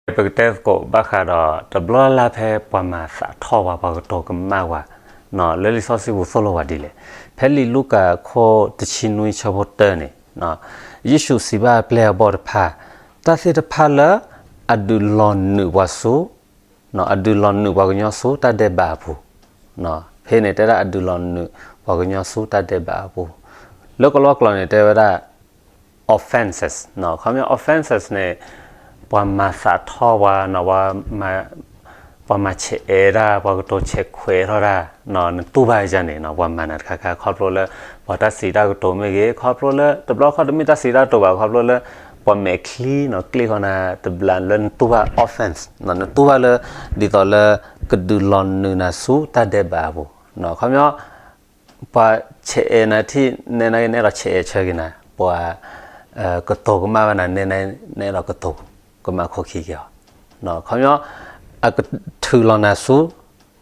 ပကတဲသကိးဘၣ်ဃးဒီး တဘျီလၢ်လၢ်ဖဲပှၤမၤသးထီၣ်ဝဲ ပှၤကတိၤကမၣ်ဝဲ လၢလံာ်စီဆှံပူၤသိၣ်လိဝဲဒ်လဲၣ်. ဖဲလံာ်လူၤကၣ်အခိၣ်တဆံနွံဆၢဖိတၢန့ၣ် ယ့ၣ်ၡူးစံးဘၣ်ပျဲၢ်အဘီၣ်တဖၣ်, တၢ်သ့ၣ်တဖၣ်လၢအဒုးလီၤနုာ်ပှၤဆူ အဒုးလီၤနုာ်ပှၤကညီဆူတၢ်ဒဲးဘးအပူၤ, ဖဲန့ၣ်တဲဒၣ်အဒုးလီၤနုာ်ပှၤကညီဆူတၢ်ဒဲးဘးအပူၤ, လၢကလီကလီန့ၣ်တဲဝဲဒၣ် offenses, ခီပညီ offenses န့ၣ် ပှၤမၤသးထီၣ်ဝဲ, ပှၤမၤဆဲးအဲၣ်တၢ်, ပှၤကတိၤဆဲးခွဲးထီၣ်တၢ်, နတူၢ်ဘၣ်ယၤန့ၣ် ပှၤမၤနၤတခါခါ ခီဖျိလၢ ပှၤတၢ်စံးတၢ်ကတိၤမ့ၢ်ဂ့ၤ, ခီဖျိလၢ တဘျီခီတမ့ၢ်တၢ်စံးတၢ်ကတိၤဘၣ် ခီဖျိလၢ ပှၤမဲာ်ချံနီၤ ကျ့ၣ်ဃီနၤတဘျီလၢနတူၢ်ဘၣ် offense, နတူၢ်ဘၣ်လၢ ဒ်သိးလၢ ကဒုးလီၤနုာ်နၤဆူတၢ်ဒဲးဘးအပူၤ, ခီပညီ ပှၤဆဲးအဲၣ်နၤထံၣ် နဲနကနဲဒီးဆဲးအဲၣ်ဆၢက့ၤနၤ, ပှၤ ကတိၤကမၣ်ဝဲနၤ နဲနကနဲဒီးကတိၤ ကမၣ်ခိၣ်ခံက့ၤအီၤ, ခီပညီ အကထုးလီၤနၤဆူ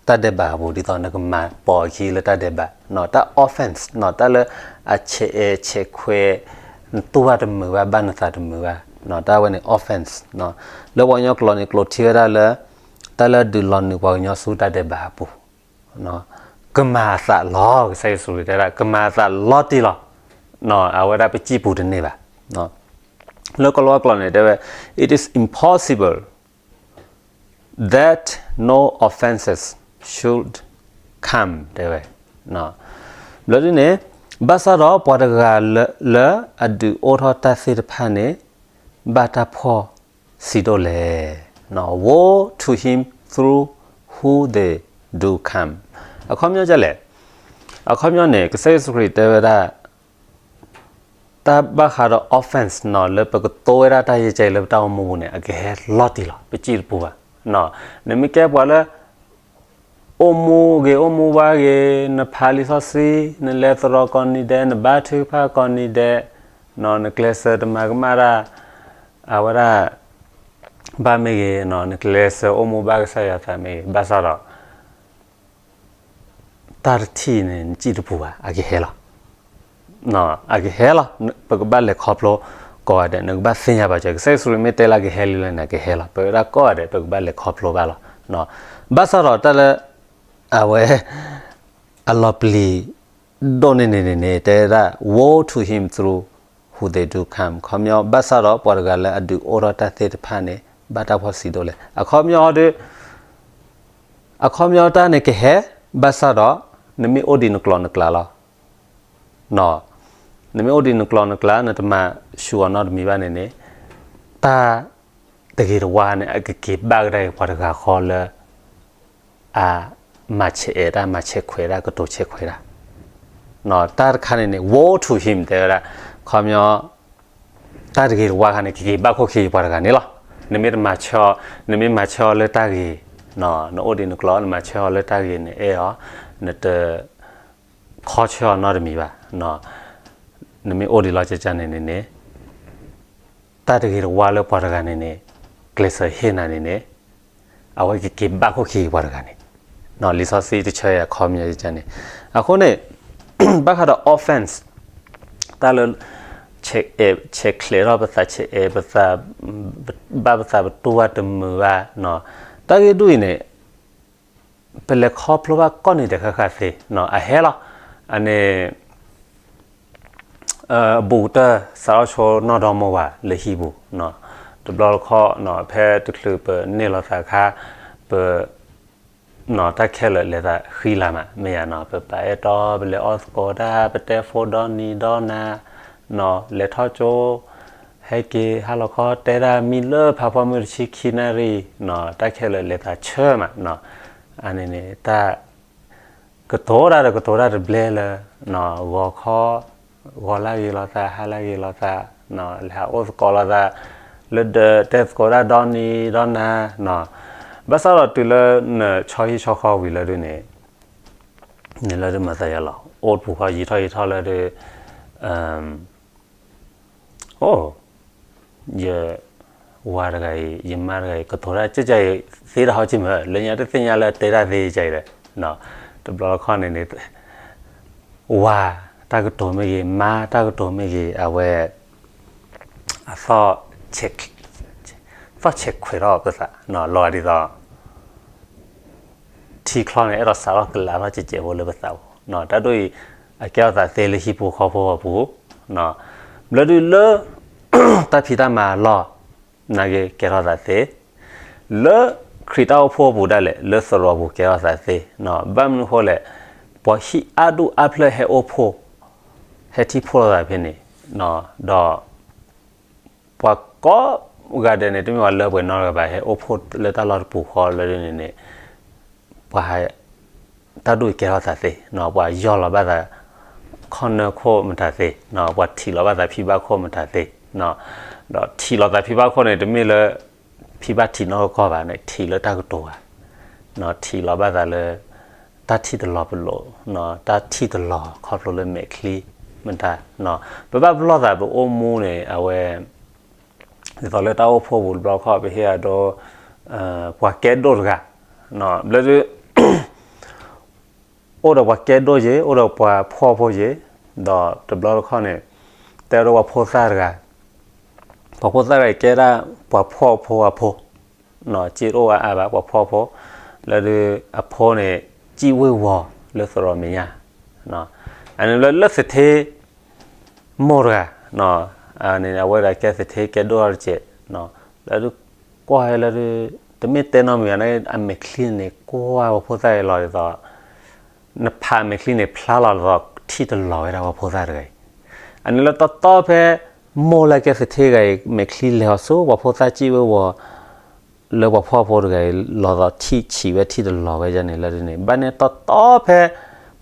တၢ်ဒဲးဘးအပူၤ ဒ်သိးနကမၤပိာ်အခံလၢတၢ်ဒဲးဘး, တၢ် offense တၢ်လၢ အဆဲးအဲၣ်ဆဲးခွဲး နတူၢ်ဘၣ်တမုာ်ဘၣ် ဘၣ်နသးတမုာ်ဘၣ်, တၢ်ဝဲန့ၣ် offense, လၢပှၤကညီကျိာ်န့ၣ် ကျိာ်ထံဝဲဒၣ်လၢ တၢ်လၢဒုးလီၤနုာ်ပှၤကညီဆူတၢ်ဒဲးဘးအပူၤ, ကမၤအသးလီၤ, ကစၢ်ယ့ၣ်ၡူးခရံာ်တဲဒၣ် ကမၤအသးလီၤတံၢ်လီၤ, အဝဲဒၣ်ပစံၣ်ပူၤတန့ၢ်ဘၣ်, လၢကလီကလီန့ၣ်တဲဝဲ it is impossible that no offenses should come တဲဝဲ, ဘျီဒ်န့ၣ် ဘၣ်ဆၣ်ဒီးပှၤတဂၤလၢအဒုးအိၣ်ထီၣ်တၢ်သ့ၣ်တဖၣ်န့ၣ် ဘၣ်တၢ်ဖှီၣ်စံးဒိၣ်လဲၣ်, woe to him through who they do come, အခီပညီဒ်လဲၣ်, အခီပညီန့ၣ် ကစၢ်ယ့ၣ်ၡူးခရံာ်တဲဝဲဒၣ် တၢ်ဘၣ်ဃးဒီး offense နီၤ လၢပကတိၤဝဲဒၣ်တၢ်ယဲၢ်ကဲအံၤလၢပတၢ်အိၣ်မူပူၤန့ၣ် အကဟဲလီၤတံၢ်လီၤ ပစံၣ်တပူၤဘၣ်. နမ့ၢ်ကဲပှၤလၢ အိၣ်မူဂ့ၤအိၣ်မူဝါဂ့ၤ နဖးလံာ်စီဆှံ နလဲၤသရိာ်ကိးနံၤဒဲး နဘါထုကဖၣ်ကိးနံၤဒဲး နကျဲးစၢးတမၤကမၣ်တၢ် အဝဲဒၣ် ဘၣ်မ့ၢ်ဂ့ၤ နကျဲးစၢးအိၣ်မူဘၣ်ကစၢ်ယွၤသးမ့ၢ်ဂ့ၤ ဘၣ်ဆၣ်ဒီး တၢ်တထံၣ်န့ၣ် နစံၣ်တပူၤဘၣ် အကဟဲလီၤ. အကဟဲလီၤ ပကဘၣ်လဲၤခီဖျိကိးဂၤဒဲး နကဘၣ်သ့ၣ်ညါဘၣ်စၢၤ ကစၢ်ယ့ၣ်ၡူးခရံာ်မ့ၢ်တဲလၢအကဟဲလံလၢန့ၣ် အကဟဲလီၤ ပဝဲဒၣ်ကိးဂၤဒဲး ပကဘၣ်လဲၤခီဖျိဘၣ်လီၤ. ဘၣ်ဆၣ်ဒီးတၢ်လၢ အဝဲ အလီၤပျံၤ ဒိၣ်န့ၢ်န့ၣ်န့ၣ် တဲဒၣ် woe to him through who they do come ခီပညီ ဘၣ်ဆၣ်ဒီးပှၤတဂၤလၢအဒုးအိၣ်ထီၣ်တၢ်သ့ၣ်တဖၣ်န့ၣ် ဘၣ်တၢ်ဖှီၣ်စံးဒိၣ်လဲၣ် အခီပညီဒီး အခီပညီတၢ်န့ၣ်ကဟဲ ဘၣ်ဆၣ်ဒီး နမ့ၢ်အိၣ်ဒံးနကျိာ်နကျဲလီၤ. နမ့ၢ်အိၣ်ဒံးနကျိာ်နကျဲ နတမၤဆူၣ်အီၤနီတမံၤဘၣ်န့ၣ်န့ၣ် တၢ်တဂ့ၤတဝါန့ၣ် အကက့ၤဘၣ်ကဒါက့ၤပှၤတဂၤဃီလၢ အမၤဆဲးအဲၣ်တၢ် မၤဆဲးခွဲးတၢ် ကတိၤဆဲးခွဲးတၢ် တၢ်တခါန့ၣ်န့ၣ် woe to him တဲဝဲဒၣ် ခီပညီ တၢ်တဂ့ၤတဝါခါန့ၣ် ကက့ၤဘၣ်ခိၣ်ခံပှၤတဂၤန့ၣ်လီၤ. နမ့ၢ်တမၤဆၢအီၤ နမ့ၢ်မၤဆၢအီၤလၢတၢ်ဂ့ၤ နအိၣ်ဒံးနကျိာ် နမၤဆၢအီၤလၢတၢ်ဂ့ၤ နအဲၣ်အီၤ နတ ခီဆၢအီၤနီတမံၤဘၣ်. နမ့ၢ်အိၣ်ဒံးလီၤကကန့ၣ်န့ၣ်န့ၣ် တၢ်တဂ့ၤတဝါလၢပှၤတဂၤန့ၣ်န့ၣ် ကျဲးစၢးဟ့ၣ်နၤန့ၣ်န့ၣ် အဝဲကက့ၤဘၣ်ခိၣ်ခံပှၤတဂၤန့ၣ် လံာ်စီဆှံတဆၢအံၤအခီပညီန့ၣ် အဃိန့ၣ် ဘၣ်ဃးဒီး offense တၢ်လၢ ဆဲးအဲၣ်ဆဲးချဲးထီၣ်ပသး ဆဲးအဲၣ်ပသး ဘၣ်ပသးပတူၢ်ဘၣ်တမုာ်ဘၣ် တၢ်ဂ့ၢ်ဒ်အံၤန့ၣ် ပလဲၤခီဖျိဘၣ်ကိးနံၤဒဲးဃၣ်ဃၣ်သ့ အဟဲလီၤ အန့ၣ် ဘူးကတၢၢ် စးထီၣ်ဆိနီၢ်ဒီမါဝၤလၢဟံၣ်ပူၤ တဘျီတခီၣ် ဖဲတချုးပန့ၢ်လိာ်သးအခါ ပ တၢ်ခဲလၢာ်လဲၤသးဃံလၤမး မ့ၢ်ယၤနီၤ ပပာ်အဲၣ်တီ ပလဲၤအီၣ်သကိးတၢ် ပတဲဖိဒီနံၤဒီနၤ လဲၤထီၣ်ကၠိ ဟဲက့ၤဟါလီၤခီ တဲဒၣ်မံလၢဖးဖီမုၢ်တဆံခံနၣ်ရံၣ် တၢ်ခဲလၢာ်လဲၤသးဆၢမး အန့ၣ်န့ၣ် တၢ် ကတိၤတၢ်ဒီးကတိၤတၢ်တဘျဲလၢ ဂီၤခီ ဂီၤလၢဂ့ၤလိာ်သး ဟါလၢဂ့ၤလိာ်သး လဲၤဟးအိၣ်သကိးလိာ်သး လၢဒၢးတဲသကိးတၢ်ဒီနံၤဒီနၤ ဘၣ်ဆၣ်ဒီးတုၤလၢနဆီဟံၣ်ဆီဃီဝံၤလၢဒုးန့ၣ် န့ၣ်လၢဒုးမၤသးယၤလီၤ အိၣ်တပူၤဃီယံာ်ထီၣ်ယံာ်ထီၣ်လၢဒုး အိၣ် ယဝၤတဂၤအံၤ ယမါတဂၤအံၤ ကတိၤတၢ်ကဲကဲအံၤ သ့တၢ်ဟီက့မၢ် လၢညါတသ့ၣ်ညါလၢတဲတၢ်သ့ကဲအံၤဒီး တဘျီတခီၣ်န့ၣ်န့ၣ် ဝၤတၢ်ကတိၤမ့ၢ်ဂ့ၤ မါတၢ်ကတိၤမ့ၢ်ဂ့ၤ အဝဲ အသီၣ် ဆဲး ဆဲး တီၢ်ဆဲးခွဲးထီၣ်ပသး လီၤဂာ်ဒ်သိး ထံချီန့ၣ် အဲၣ်ဒိးစးထီၣ်ကလးထီၣ်ကဲးကဲးဖိလၢပသးပူၤ, တၢ်ဒ်အံၤ အကဲထီၣ်သးသ့လၢဟံၣ်ဖိဃီဖိအပူၤ, ဘျီဒုလၢ တၢ်ဖံးတၢ်မၤအလီၢ် နာ်က့ကဲထီၣ်သးသ့, လၢခရံာ်တၢ်အိၣ်ဖှိၣ်အပူၤဒၣ်လဲာ် လၢသရိာ်ပူၤကဲထီၣ်သးသ့, ဘၣ်မနုၤအဃိလဲၣ်, ပှၤဟံၣ်အါဒူၣ်အါဖျၢၣ်ဟဲအိၣ်ဖှိၣ်, ဟဲထံၣ်ဖှိၣ်လိာ်သးဖဲန့ၣ်, ဒီး ပှၤကိးဂၤဒဲးန့ၣ် တမ့ၢ်ပှၤလၢပှဲၤနီတဂၤဘၣ် ဟဲအိၣ်ဖှိၣ်လၢတၢ်လီၢ်တပူၤဃီလၢဒ်န့ၣ်န့ၣ်, ပှၤ တၢ်ဒ်အံၤကဲထီၣ်သးသ့, ပှၤယီၢ်လီၤဘၣ်သး ခီၣ်နၢခိၣ်မတၤသ့, ပှၤထံၣ်လီၤဘၣ်သးဖံဘၣ်ခိၣ်မတၤသ့, ဒီးထံၣ်လီၤသးဖံဘၣ်ခိၣ်န့ၣ် တမ့ၢ်လၢ ဖံဘၣ်ထံၣ်နီၢ်ကီၢ်ဘၣ်န့ၣ် ထံၣ်လၢတၢ်ကတိၤဧါ, ထံၣ်လီၤဘၣ်သးလၢ တၢ်ထံၣ်တလီၤပလိာ်, တၢ်ထံၣ်တလီၤခီဖျိလၢမဲာ်ချံမတၤ, ပဘၣ်ပလီၢ်သးပအိၣ်မူန့ၣ် အဝဲ ဒ်သိးလၢတၢ်အိၣ်ဖှိၣ်ပူၤတဘျီခီၣ် ပဟ့ၣ်အဒိ ပှၤကဲဒိၣ်တဂၤ, ဘျီဒု အိၣ်ဒီးပှၤကဲဒိၣ်ယ့ၤ အိၣ်ဒီးပှၤဖှီၣ်ဖိယ့ၤ, ဒီးတဘျီတခီၣ်န့ၣ် တဲဒိပှၤဖိသၣ်တဂၤ, ပှၤဖိသၣ်တဂၤအံၤကဲဒၣ်ပှၤဖှီၣ်ဖိအဖိ, စ့တအိၣ်အါအါဘၣ် ပှၤဖှီၣ်ဖိ, လၢဒုအဖိန့ၣ် စံၣ်ဝ့ၢ်ဝီၤလၢသရိာ်မဲာ်ညါ, အန့ၣ်လၢလၢသထ့ မိၢ်တဂၤ, အဝဲဒၣ်ကဲသထ့ကဲဒိၣ်ထီၣ်တစဲး, လၢဒုကွၢ်လၢဒု တမ့ၢ်တဲနီတမံၤဘၣ်န့ၣ် အမဲာ်ချံန့ၣ် ကွၢ်ပှၤဖိသၣ်အံၤလီၤဒ်သိး နဖးမဲာ်ချံန့ၣ် ဖျါလီၤဒ်သိး ထံၣ်တလီၤဝဲဒၣ်ပှၤဖိသၣ်တဂၤအံၤ, အန့ၣ်လၢတီတီဖဲ မိၢ်လၢကဲသထ့တဂၤအံၤ မဲာ်ချံလဲၤအီၤဆူ ပှၤဖိသၣ်စံၣ်ဝ့ၢ်ဝီၤ လၢပှၤဖှီၣ်ဖိတဂၤအံၤ လီၤသိးထံၣ်ဆံးဝဲ ထံၣ်တလီၤဝဲဒ်န့ၣ်လၢဒ်န့ၣ် ဘၣ်န့ၣ်တီတီဖဲ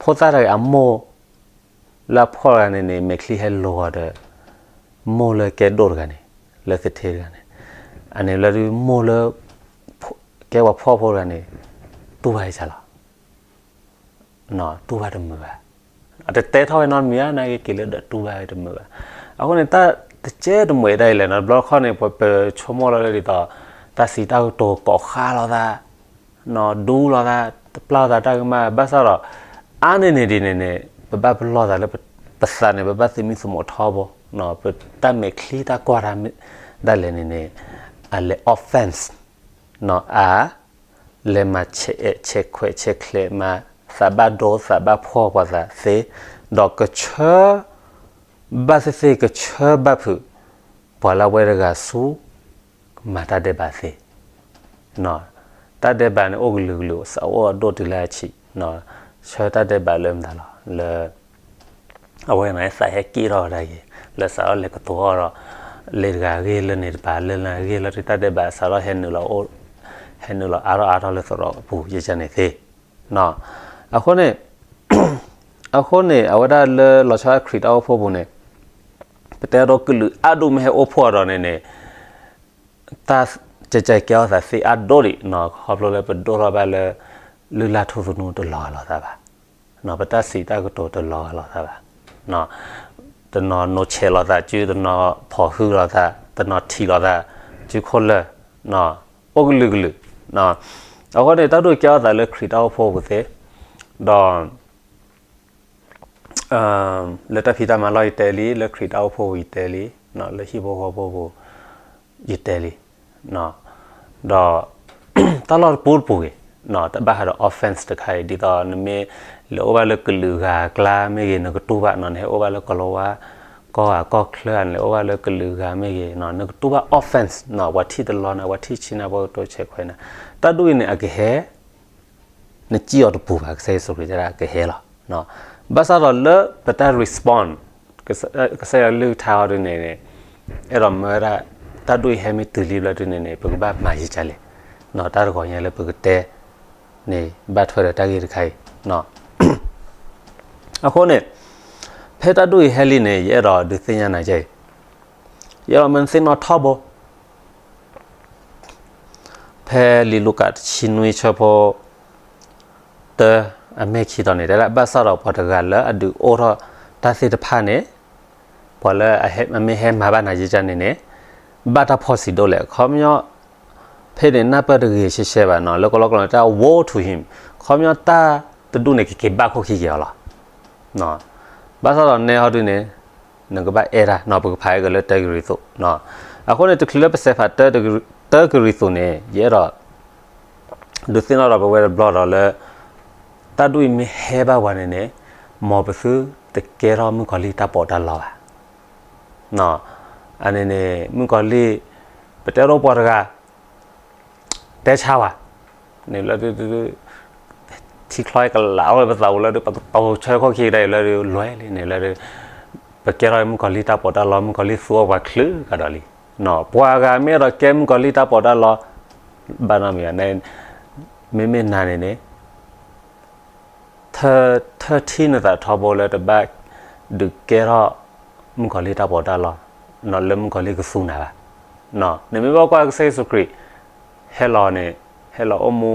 ဖိသၣ်တဂၤအံၤအမိၢ် လၢအဖှီၣ်တဂၤန့ၣ်န့ၣ် မဲာ်ချံဟဲလိၤအီၤဒီး မိၢ်လၢကဲဒိၣ်တဂၤန့ၣ် လၢသထ့တဂၤန့ၣ်, အန့ၣ်လၢဒုမိၢ်လၢ ကဲပှၤဖှီၣ်ဖိတဂၤန့ၣ် တူၢ်ဘၣ်ဝဲဒ်လဲၣ် တူၢ်ဘၣ်တမုာ်ဘၣ်, အတတဲထီၣ်ဝဲနီတမံၤဘၣ် နာ်က့က့ၤလၢဒီးတူၢ်ဘၣ်ဝဲတမုာ်ဘၣ်, အဃိန့ၣ် တၢ်တကဲတမှဲၤဒၣ်အံၤလဲၣ်နီၤ တဘျီတခီၣ်န့ၣ် ပဆိကမိၣ်လီၤလၢဒ်သိး တၢ်စံးတၢ်ကတိၤကိးဃါလိာ်သး ဒူလိာ်သး တပျၢ်လိာ်သးတၢ်ကမၣ် ဘၣ်ဆၣ်ဒီး အါန့ၢ်န့ၣ်ဒ်န့ၣ်န့ၣ် ပဘၣ်ပလီၢ်သးလၢ ပသးန့ၣ် ပဘၣ်သမံသမိးထီဘိ ပတၢ်မဲာ်ချံတၢ်ကွၢ်တၢ်မ့ၢ်ဒၣ်လဲာ်န့ၣ်န့ၣ် အလဲၤ offense အါ လဲၤမၤဆဲးအဲးဆဲးခွဲးဆဲးချဲးမၤ သးဘၣ်ဒိသးဘၣ်ဖှီၣ်ပှၤသးသ့ ဒီးကဆၢ ဘၣ်သ့ၣ်သ့ၣ်ကဆၢဘၣ်ဖုး ပှၤလၢအဝဲတဂၤဆူ မၤတၢ်ဒဲးဘးသ့ တၢ်ဒဲးဘးန့ၣ်အိၣ်ကလုာ်ကလုာ် စးအိၣ်အဒိၣ်တုၤလၢအဆံး ဆၢတၢ်ဒဲးဘးလၢမတၤလီၤ လၢ အဝဲန့ၣ်သးဟဲက့ၣ်ထီၣ်ဝဲဒၣ်က့ၤ လၢစးထီၣ်လဲၤကတိၤအီၤဒီး လၢတဂၤဂ့ၢ်လၢန့ၣ်တပၤ လၢလၢဂ့ၢ်လၢတၢ်ဒဲးဘးစးထီၣ်ဟဲနုာ်လီၤ ဟဲနုာ်လီၤအါထီၣ်အါထီၣ်လၢသရိာ်အပူၤယဲယဲန့ၣ်သ့ အဃိန့ၣ် အဃိန့ၣ် အဝဲဒၣ်လၢလီၤဆီဒၣ်ခရံာ်တၢ်အိၣ်ဖှိၣ်ပူၤန့ၣ် ပတဲအဒိကလုာ်အါဒိၣ်မ့ၢ်ဟဲအိၣ်ဖှိၣ်အီၤဒီးန့ၣ်န့ၣ် တၢ်ကဲကဲကဲထီၣ်သးသ့အါဒိၣ်ဒံး ခီဖျိလၢပဒိၣ်ထီၣ်ဘၣ်လၢ လုၢ်လၢ်ထူသနူတလီၤဂာ်လိာ်သးဘၣ် ပတၢ်စံးတၢ်ကတိၤတလီၤဂာ်လိာ်သးဘၣ် တနီၤနိးဆဲးလိာ်သးစု တနီၤဖီၣ်ဟုလိာ်သး တနီၤထံၣ်လိာ်သး စုခိၣ်လၢာ် အိၣ်ကလုာ်ကလုာ် အဃိန့ၣ် တၢ်ဒိၣ်ကဲထီၣ်သးလၢခရံာ်တၢ်အိၣ်ဖှိၣ်ပူၤသ့ ဒီး လၢတၢ်ဖံးတၢ်မၤလီၢ်ယတဲလံ လၢခရံာ်တၢ်အိၣ်ဖှိၣ်ပူၤယတဲလံ လၢဟံၣ်ဖိဃီဖိပူၤ ယတဲလံ ဒီး တၢ်လီၢ်တပူၤတပူၤဂ့ၤ တဘၣ်ဃးဒီး offense တခါအံၤ ဒ်သိးနမ့ၢ်လဲၤအိၣ်ဘၣ်လၢကလုာ်ဂၤအကျါမ့ၢ်ဂ့ၤ နကတူၢ်ဘၣ်နီၤ နဟဲအိၣ်ဘၣ်လၢကီၢ်လီၤဝါ ကီၢ်ဂၤကီၢ်ချၢ နလဲၤအိၣ်ဘၣ်လၢကလုာ်ဂၤမ့ၢ်ဂ့ၤ နကတူၢ်ဘၣ် offense ပှၤထံၣ်တလီၤနၤ ပှၤထံၣ်ဆံးနၤ ပှၤကတိၤဆဲးခွဲးနၤ တၢ်ဒိၣ်အံၤန့ၣ် အကဟဲ နစံၣ်အီၤတပူၤဘၣ် ကစၢ်ယ့ၣ်ၡူးခရံာ်တဲဒၣ်ကဟဲလီၤ ဘၣ်ဆၣ်ဒီးလၢပတၢ် respond ကစၢ်ယွၤလုၢ်ထါအီၤဒ်န့ၣ်န့ၣ် အဲၣ်ဒိးမၢဝဲဒၣ် တၢ်ဒိၣ်အံၤဟဲမ့ၢ်တုၤလံဘျီဒ်န့ၣ်န့ၣ် ပကဘၣ်မၤယံာ်ကလဲၣ် တၢ်တဂီၤညါလၢပကတဲ န့ၣ် ဘၣ်ထွဲဒီးတၢ်ဂ့ၢ်တခါအံၤ အဃိန့ၣ် ဖဲတၢ်ဒိၣ်အံၤဟဲလံန့ၣ် ယအဲၣ်ဒိးဒုးသ့ၣ်ညါနၤကဲအံၤ ယအဲၣ်ဒိးမၢနသ့ၣ်နီၣ်ထီဘိ ဖဲလံာ်လူၤကၣ်တဆံနွံဆၢဖိ တၢ အမဲၢ်ခံတီၤန့ၣ် တဲဒၣ်ဘၣ်ဆၣ်ဒီးပှၤတဂၤလၢအဒုးအိၣ်ထီၣ်တၢ်သ့ၣ်တဖၣ်န့ၣ် ပှၤလၢအမ့ၢ်ဟဲမၤဘၣ်နၤယကန့ၣ်န့ၣ် ဘၣ်တၢ်ဖီၣ်စံးဒိၣ်လဲၣ် ခီပညီ ဖဲန့ၣ်နၢ်ပၢၢ်တဂ့ၤရှဲရှဲဘၣ်နီၤ လၢကလီကလီန့ၣ် တဲ woe to him ခီပညီတၢ်တဒူၣ်န့ၣ် ကက့ၤဘၣ်ခိၣ်ခံက့ၤအီၤလီၤ ဘၣ်ဆၣ်ဒီးနဲဟီဒုန့ၣ် နကဘၣ်အဲၣ်တၢ်နီၤ ပကဖးအံၤကလၢတၢကရံၣ်သူး အဃိန့ၣ် တချုးလၢပစဲးဖးတၢကရံၣ်သူးန့ၣ် ယအဲၣ်ဒိး ဒုးသ့ၣ်နီၣ်ဒီးပဝဲတဘျီဒီးလၢ တၢ်ဒူၣ်အံၤမ့ၢ်ဟဲဘၣ်ပှၤန့ၣ်န့ၣ် မ်ပသုတကဲထီၣ်မုၣ်ကီၤလံၢ်တၢ်ပီးတၢ်လီဘၣ်. အန့ၣ်န့ၣ် မုၣ်ကီၤလံၢ် ပတဲဒိပှၤတဂၤ တဲဆါဝဲ န့ၣ်လၢ ထံချီကလးဝဲပသးပူၤလၢ ပကတိၤဆၢခီၣ်ခံကဒါအံၤလၢ လွဲလံန့ၣ်လၢ ပကဲထီၣ်မုၣ်ကီၤလံၢ်တၢ်ပီးတၢ်လီ မုၣ်ကီၤလံၢ်သူအီၣ်ပှၤချုးကဒီးလံ. ပှၤဂၤမ့ၢ်အဲၣ်ဒိးကဲမုၣ်ကီၤလံၢ်တၢ်ပီးတၢ်လီ ဘၣ်နီတမံၤဘၣ်, မ့မ့ၢ်နၤန့ၣ်န့ၣ် ထၢထံနသးထီဘိလၢတဘၣ်ဒုးကဲထီၣ်မုၣ်ကီၤလံၢ်တၢ်ပီးတၢ်လီ လၢမုၣ်ကီၤလံၢ်ကသူနၤဘၣ်. နမ့ၢ်ဘၣ်ကွၢ်ကစၢ်ယ့ၣ်ၡူးခရံာ် ဟဲလီၤန့ၣ် ဟဲလီၤအိၣ်မူ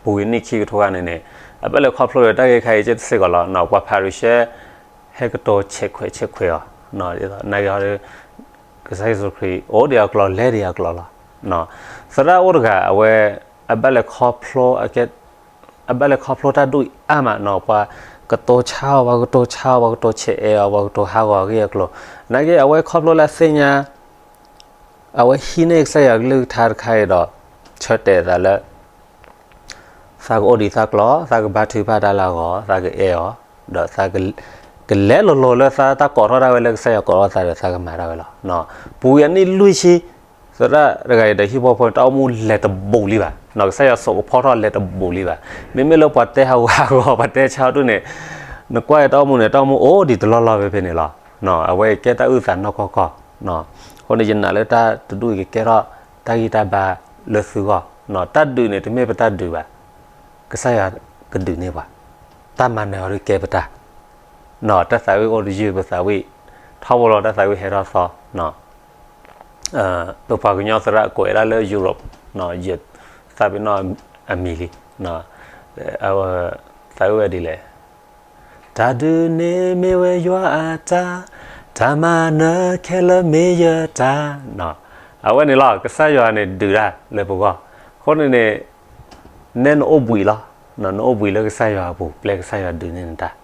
ပူၤကွံာ်နံၣ်ခံကထိဂၤန့ၣ်န့ၣ် အဘၣ်လဲၤခီဖျိဒီးတၢ်ဂ့ၢ်ခါအံၤကဲတစ့ၢ်ကီးလီၤ. ပှၤဖၤရံၤၡဲ ဟဲကတိၤဆဲးခွဲးဆဲးခွဲးအီၤ နာ်က့ၤဟီဒီး ကစၢ်ယ့ၣ်ၡူးခရံာ် အိၣ်ဒံးအကျိာ်လဲၤဒံးအကျိာ်လီၤ. သရၣ်အိၣ်တဂၤ အဝဲ အဘၣ်လဲၤခီဖျိ အဘၣ်လဲၤခီဖျိတၢ်ဒူၣ်အံၤအါမးနီၤ ပှၤကတိၤဆါအီၤ ပှၤကတိၤဆါအီၤ ပှၤကတိၤဆဲးအဲးအီၤ ပှၤကတိၤဟးဂီၤအဂ့ၢ်အကျိၤ နာ်က့ၤ အဝဲခီဖျိလၢအသ့ၣ်ညါ အဝဲဟံးန့ၢ်ကစၢ်ယွၤကလုၢ်ကထါတခါအံၤဒီး ဆၢတဲာ်သးလၢ သးကအိၣ်ဒံးသးကျိာ် သးကဘါထုကဖၣ်တၢ်လၢအဂီၢ် သးကအဲၣ်အီၤ ဒီးသး ကလဲၤလိၤလိၤလၢသးတၢ်ကိးထီၣ်ဒၣ်ဝဲလၢကစၢ်ယွၤကိးထီၣ်သးဒီး သးကမၤဒၣ်ဝဲလီၤ. ပူၤကွံာ်အနံၣ်လွံၢ်ဆံ သရၣ်တဂၤအံၤဒီးဟံၣ်ဖိဃီဖိန့ၣ် တၢ်အိၣ်မူလဲၤတဘူးလံဘၣ်. ကစၢ်ယွၤစိာ်ကဖီထီၣ်လဲၤတဘူးလံဘၣ်. မ့မ့ၢ်လၢပှၤတဲဟးဂီၤဟးဂီၤ ပှၤတဲဆါဒူၣ်န့ၣ် နကွၢ်အတၢ်အိၣ်မူန့ၣ် တၢ်အိၣ်မူအိၣ်ဒံးတလီၢ်လီၢ်ဖဲဖဲန့ၣ်လီၤ. အဝဲကဲတၢ်အုၣ်သးနီၢ်ကီၢ်ကီၢ် အဃိန့ၣ် ယနာ်လၢတၢ်တဒူၣ်အံၤကကဲထီၣ်တၢ်ဂံၢ်တၢ်ဘါလၢသုဂီၢ်. တၢ်ဒုးန့ၣ် တမ့ၢ်ပတၢ်ဒုးဘၣ်. ကစၢ်ယွၤကဒုးန့ၢ်ပှၤ, တၢ်မၤနၢၤအီၤဒုးကဲပတၢ်, တၢ်သးဝံၣ်အိၣ်တယုၢ်ပသးဝံၣ်, ထီဘိလီၤတၢ်သးဝံၣ်ဟဲထီၣ်သီ, ပပှၤကညီသရၣ်ကွဲးဒၣ်လၢ Europe, ယသးပ့ၤနီၣ်အမံၤလံ, သးဝံၣ်ဝဲဒ်လဲၣ်, တၢ်ဒုးန့ၣ်မ့ၢ်ဝဲယွၤအတၢ်, တၢ်မၤနၢၤခဲလၢာ်မ့ၢ်ယတၢ်, အဝဲန့ၣ်လီၤ ကစၢ်ယွၤန့ၣ်ဒုးတၢ်လၢပဂီၢ်, အဃိန့ၣ်န့ၣ် နဲနအိၣ်ဘှံးလီၤ, နအိၣ်ဘှံးလၢကစၢ်ယွၤအပူၤ ပျဲကစၢ်ယွၤဒုးန့ၢ်နတၢ်,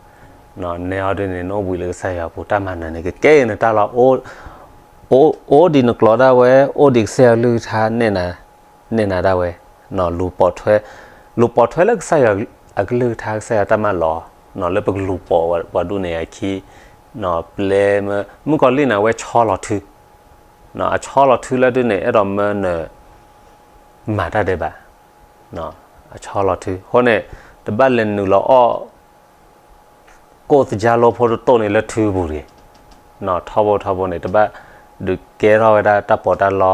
နဲအီၤဒုးန့ၣ် နအိၣ်ဘှံးလၢကစၢ်ယွၤအပူၤ တၢ်မၤနၢၤန့ၣ် ကကဲအံၤနတၢ်လီၤ, အိၣ်ဒံးနကျိာ်ဒၣ်ဝဲ, အိၣ်ဒံးကစၢ်ယွၤကလုၢ်ကထါ နဲၣ်နၤဒၣ်ဝဲ, လူၤပိာ်ထွဲ, လူၤပိာ်ထွဲလၢကစၢ်ယွၤအကလုၢ်ကထါ ကစၢ်ယွၤတၢ်မၤလိာ်, လၢပကလူၤပိာ်ပှၤဒူၣ်န့ၣ်အခံ, ပျဲမုၣ်ကီၤလံၢ်န့ၣ် အဝဲဆီလီၤထု, အဆီလီၤထုလၢဒုးန့ၣ် အဲၣ်ဒိးမၢနၢၤ မၤတၢ်ဒဲးဘး, အဆီလီၤထု, အဃိန့ၣ် တဘၣ်လဲၤနုာ်လီၤအီၣ် ကိၣ်သယါလိဖိတတိၢ်န့ၣ်လၢထုပူၤတဂ့ၤ, ထီဘိထီဘိန့ၣ် တဘၣ်ဒုးကဲထီၣ်ဝဲဒၣ်တၢ်ပီးတၢ်လီ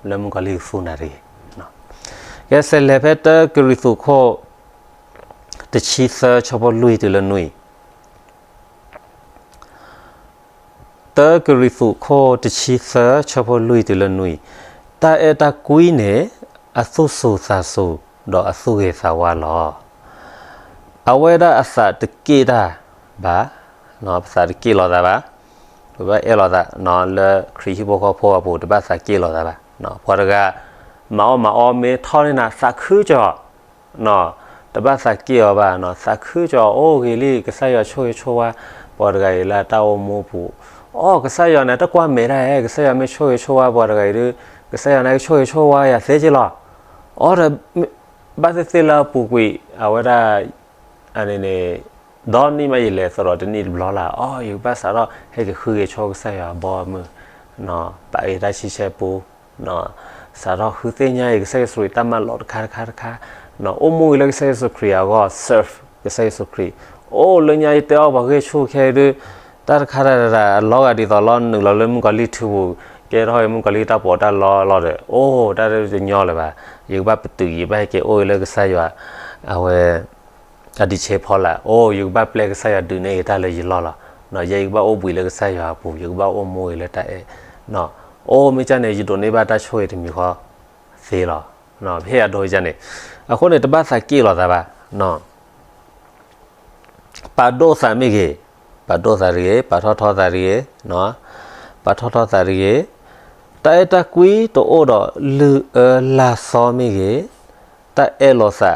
လၢမုၣ်ကီၤလံၢ်ကသူနၤတဂ့ၤ, ကဲစဲးလဲၤဖဲတၢကရံၣ်သူးခိၣ် တဆံသၢဆၢဖိလွံၢ်တုၤလၢနွံ တၢကရံၣ်သူးခိၣ်တဆံသၢဆၢဖိလွံၢ်တုၤလၢနွံ, တၢ်အဲၣ်တၢ်ကွံန့ၣ် အသူၣ်စူၤသးစူၤ ဒီးအသူၣ်ဂ့ၤသးဝါလီၤ. အဝဲဒၣ်အသးတက့ၣ်တၢ်ဘၣ်, ပသးတက့ၣ်လိာ်သးဘၣ်, ပဘၣ်အဲၣ်လိာ်သး လၢခရံာ်ဟံၣ်ဖိဃီဖိအပူၤ တဘၣ်သးက့ၣ်လိာ်သးဘၣ်. ပှၤတဂၤ မၤအီၣ်မၤအီမ့ၢ်ထီၣ်န့ၢ်နၤ သးခုကၠီၤ တဘၣ်သးက့ၣ်အီၤဘၣ်, သးခုကၠီၤ အိၣ်ဂ့ၤလံ ကစၢ်ယွၤဆိၣ်ဂ့ၤဆိၣ်ဝါ ပှၤတဂၤအံၤလၢတၢ်အိၣ်မူပူၤ, အိ ကစၢ်ယွၤန့ၣ် တကွၢ်မဲာ်တၢ်ဧဲ, ကစၢ်ယွၤမ့ၢ်ဆိၣ်ဂ့ၤဆိၣ်ဝါပှၤတဂၤအံၤဒီး ကစၢ်ယွၤန့ၣ်ကဆိၣ်ဂ့ၤဆိၣ်ဝါယၤသ့က့လီၤ. အိ ဘၣ်သ့ၣ်သ့ၣ်လၢအပူၤကွံာ် အဝဲဒၣ် အန့ၣ်န့ၣ် ဒီနံၣ်မးယလဲၤသရိာ်တနံၣ်တဘျီလၢ်, အိ ယကဘၣ်စးထီၣ်ဟဲက့ၤဃုက့ၤဆိကစၢ်ယွၤအဘီအမုၢ်, ပာ်အ့ၣ်တၢ်ဆံဆဲပူ, စးထီၣ်ဃုသ့ၣ်ညါအံၤ ကစၢ်ယ့ၣ်ၡူးခရံာ်တၢ်မၤလိာ်တခါတခါတခါ, အိၣ်မူဂ့ၤလၢကစၢ်ယ့ၣ်ၡူးခရံာ်အဂီၢ် serve ကစၢ်ယ့ၣ်ၡူးခရံာ်, အိၣ်လၢညါယတဲအီၣ်ပှၤဂ့ၢ်ဆူၣ်ခဲအံၤဒီး တၢ်တခါတၢ်တၢ် အလီၤဂာ်ဒ်သိးလီၤ နုာ်လီၤလၢမုၣ်ကီၤလံၢ်ထုပူၤ ကဲထီၣ်မုၣ်ကီၤလံၢ်တၢ်ပီးတၢ်လီလီၤဒီး အိၣ်တၢ်တညီလၢၤဘၣ်, ယကဘၣ်ပတုာ် ယဘၣ်ဟဲက့ၤအိၣ်ဂ့ၤလၢကစၢ်ယွၤ အဝဲ အဒံးဆဲးဖီလာ်, အိၣ် ယကဘၣ်ပျဲကစၢ်ယွၤဒုးနဲၣ်ဂ့ၤတၢ်လၢယလီၢ်လီၤ, ယဲယကဘၣ်အိၣ်ဘှံးလၢကစၢ်ယွၤအပူၤ ယကဘၣ်အိၣ်မူဂ့ၤလၢတၢ်အဲၣ်, အိၣ်မ့ၢ်ကန့ၣ် ယဒိးန့ၢ်ဘၣ်တၢ်ဆိၣ်ဂ့ၤတမံၤဃီသ့လီၤ, ဖဲအဒိကန့ၣ်, အဃိန့ၣ် တဘၣ်သးက့ၣ်လိာ်သးဘၣ် ပာ်ဒိၣ်သးမ့ၢ်ဂ့ၤ, ပာ်ဒိၣ်သးတဂ့ၤ, ပာ်ထီၣ်ထီသးတဂ့ၤ, ပာ်ထီၣ်ထီသးတဂ့ၤ, တၢ်အဲၣ်တၢ်ကွံတအိၣ်ဒီးလုၢ်အၢလၢ်သီမ့ၢ်ဂ့ၤ, တၢ်အဲၣ်လိာ်သး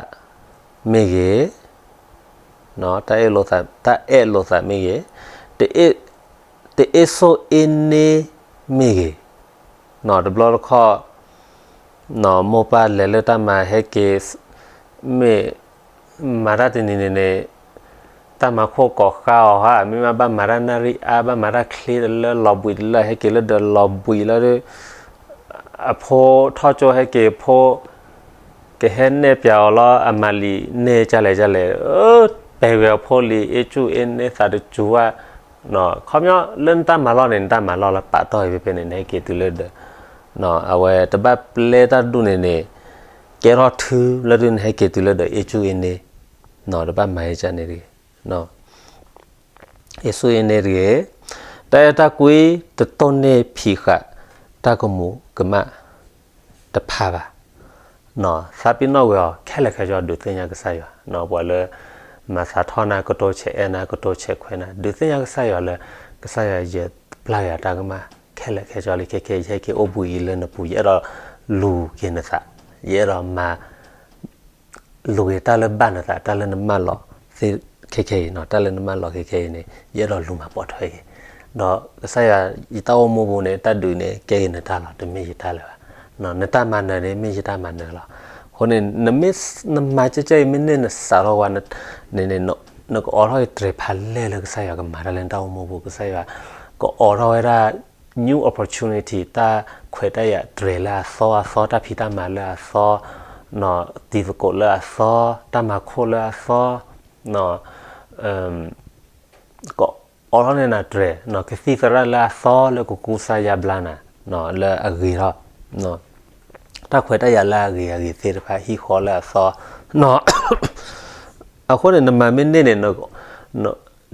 မ့ၢ်ဂ့ၤ, တၢ်အဲၣ်လိာ်သး, တၢ်အဲၣ်လိာ်သးမ့ၢ်ဂ့ၤ, တအ့ၣ်ဆိၣ်အ့န့ၢ်မ့ၢ်ဂ့ၤ တဘျီတခီၣ် မိၢ်ပၢ်လဲၤလၢတၢ်မၤဟဲက့ၤ မ့ၢ်မၤတၢ်တနံၤန့ၣ်န့ၣ် တၢ်မၤခိၣ်ကိးဃါအီၤဟါ မ့ၢ်မးဘၣ်မၤတၢ်နၣ်ရံၣ်အါ ဘၣ်မၤတၢ်ချ့တလၢလီၤဘှံးတလၢ ဟဲက့ၤလၢဒီးလီၤဘှံးလၢ အဖိထီၣ်ကၠိဟဲက့ၤဖိ ကဟဲနဲၣ်ပျးအီၤလီၤ အမၤလံာ်န့ၢ်ကလဲၣ်ကလဲၣ် ပဲာ်ဝဲအဖိလံာ် အ့ၣ်ကူၣ်အ့ၣ်န့ၢ်သးတစူၤဘၣ် ခီပညီလၢနတၢ်မၤလီၢ်န့ၣ် နတၢ်မၤလီၢ်လၢပာ်တီၢ်အံၤဖဲဖဲန့ၣ် နဟဲက့ၤတုၤလၢဒီး အဝဲတဘၣ်ပျဲတၢ်ဒူၣ်န့ၣ်န့ၣ် ကဲထီၣ်ထုလၢဒုးနဟဲက့ၤတုၤလၢဒီး အ့ၣ်ကူၣ်အ့ၣ်န့ၢ် တဘၣ်မၤဟဲကန့ၣ်တဂ့ၤ အ့ၣ်ကူၣ်အ့ၣ်န့ၢ်တဂ့ၤ တၢ်အဲၣ်တၢ်ကွံတတိၢ်န့ၢ်ဖံးဃာ် တၢ်ကမူးကမၣ်တဖၣ်ဘၣ် သးပ့ၤနီၣ်ဝဲအီၤ ခဲလၢာ်ခဲဆ့ ဒုးသ့ၣ်ညါကစၢ်ယွၤ ပှၤလၢ မၤသးထီၣ်နၤ ကတိၤဆဲးအဲၣ်နၤ ကတိၤဆဲးခွဲးနၤ ဒုးသ့ၣ်ညါကစၢ်ယွၤလၢ ကစၢ်ယွၤယပျၢ်ယၤတၢ်ကမၣ် ခဲလၢာ်ခဲဆ့လံ ခဲခဲအံၤ ယဟဲက့ၤအိၣ်ဘှံးအံၤလၢနပူၤ ယအဲၣ်ဒိးလူၤက့ၤနသး ယအဲၣ်ဒိးမၤ လူၤက့ၤတၢ်လၢဘၣ်နသး တၢ်လၢနမၢလီၤသ့ခဲခဲအံၤ တၢ်လၢနမၢလီၤခဲခဲအံၤန့ၣ် ယအဲၣ်ဒိးလူၤမၤပိာ်ထွဲက့ၤ ဒီးကစၢ်ယွၤ ယတၢ်အိၣ်မူပူၤန့ၣ် တၢ်ဒုးန့ၣ် ကဲက့ၤနတၢ်လီၤ တမ့ၢ်ယတၢ်လၢၤဘၣ် နတၢ်မၤနၢၤန့ၣ် မ့ၢ်ယတၢ်မၤနၢၤလီၤ အဃိန့ၣ် နမ့ၢ်နမၤကဲကဲအံၤ မ့ၢ်န့ၢ်နစးထီၣ်ဝဲန့ၣ် နကအိးထီၣ်က့ၤတြဲၤဖးလဲၢ်လၢကစၢ်ယွၤကမၤတၢ်လၢနတၢ်အိၣ်မူပူၤ ကစၢ်ယွၤ ကအိးထီၣ်ဝဲဒၣ် new opportunity တၢ်ခွဲးတၢ်ယာ်တြဲၤလၢအသီအသီ တၢ်ဖံးတၢ်မၤလၢအသီ တံၤသကိးလၢအသီ တၢ်မၤခိၣ်လၢအသီ ကအိးထီၣ်န့ၢ်နၤတြဲၤ ကသံၣ်သရၣ်လၢအသီ လၢကကူစါယါဘျါနၤ လၢအဂ့ၤထီၣ် တၢ်ခွဲးတၢ်ယာ်လၢအဂ့ၤအဂ့ၤသ့ၣ်တဖၣ် ဟံၣ်ဃီလၢအသီ အဃိန့ၣ် နမၤမ့ၢ်န့ၢ်န့ၣ်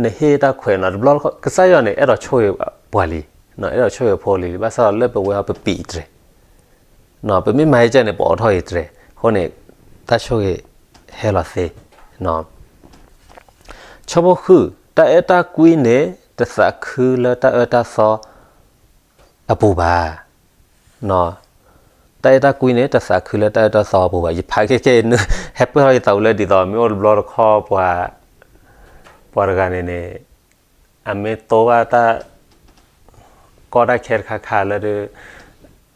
နဟ့ၣ်တၢ်ခွဲးနီၤ တဘျီတခီၣ် ကစၢ်ယွၤန့ၣ် အဲၣ်ဒိးဆိၣ်ဂ့ၤပှၤလံ အဲၣ်ဒိးဆိၣ်ဂ့ၤဖိလံ ဘၣ်ဆၣ်ဒီးလၢပဝဲအံၤ ပပံာ်တြဲၤ ပမ့ၢ်မၤဟဲကန့ၣ် ပအိးထီၣ်ဂ့ၤတြဲၤ အဃိန့ၣ် တၢ်ဆိၣ်ဂ့ၤဟဲလီၤသ့ ဆၢဖိဃု တၢ်အဲၣ်တၢ်ကွံန့ၣ် တသးခုလၢတၢ်အၢတၢ်သီအပူၤဘၣ် တၢ်အဲၣ်တၢ်ကွံန့ၣ် တသးခုလၢတၢ်အၢတၢ်သီအပူၤဘၣ်. ယဖးခဲခဲအံၤ ဟဲပၢၢ်ထီၣ်ယသးပူၤလၢဒ်သိး မ့ၢ်အိၣ်တဘျီတခီၣ် ပှၤတဂၤန့ၣ်န့ၣ် အမ့ၢ်တိဘၣ်တၢ် ကီတၢ်ခဲတခါခါလၢ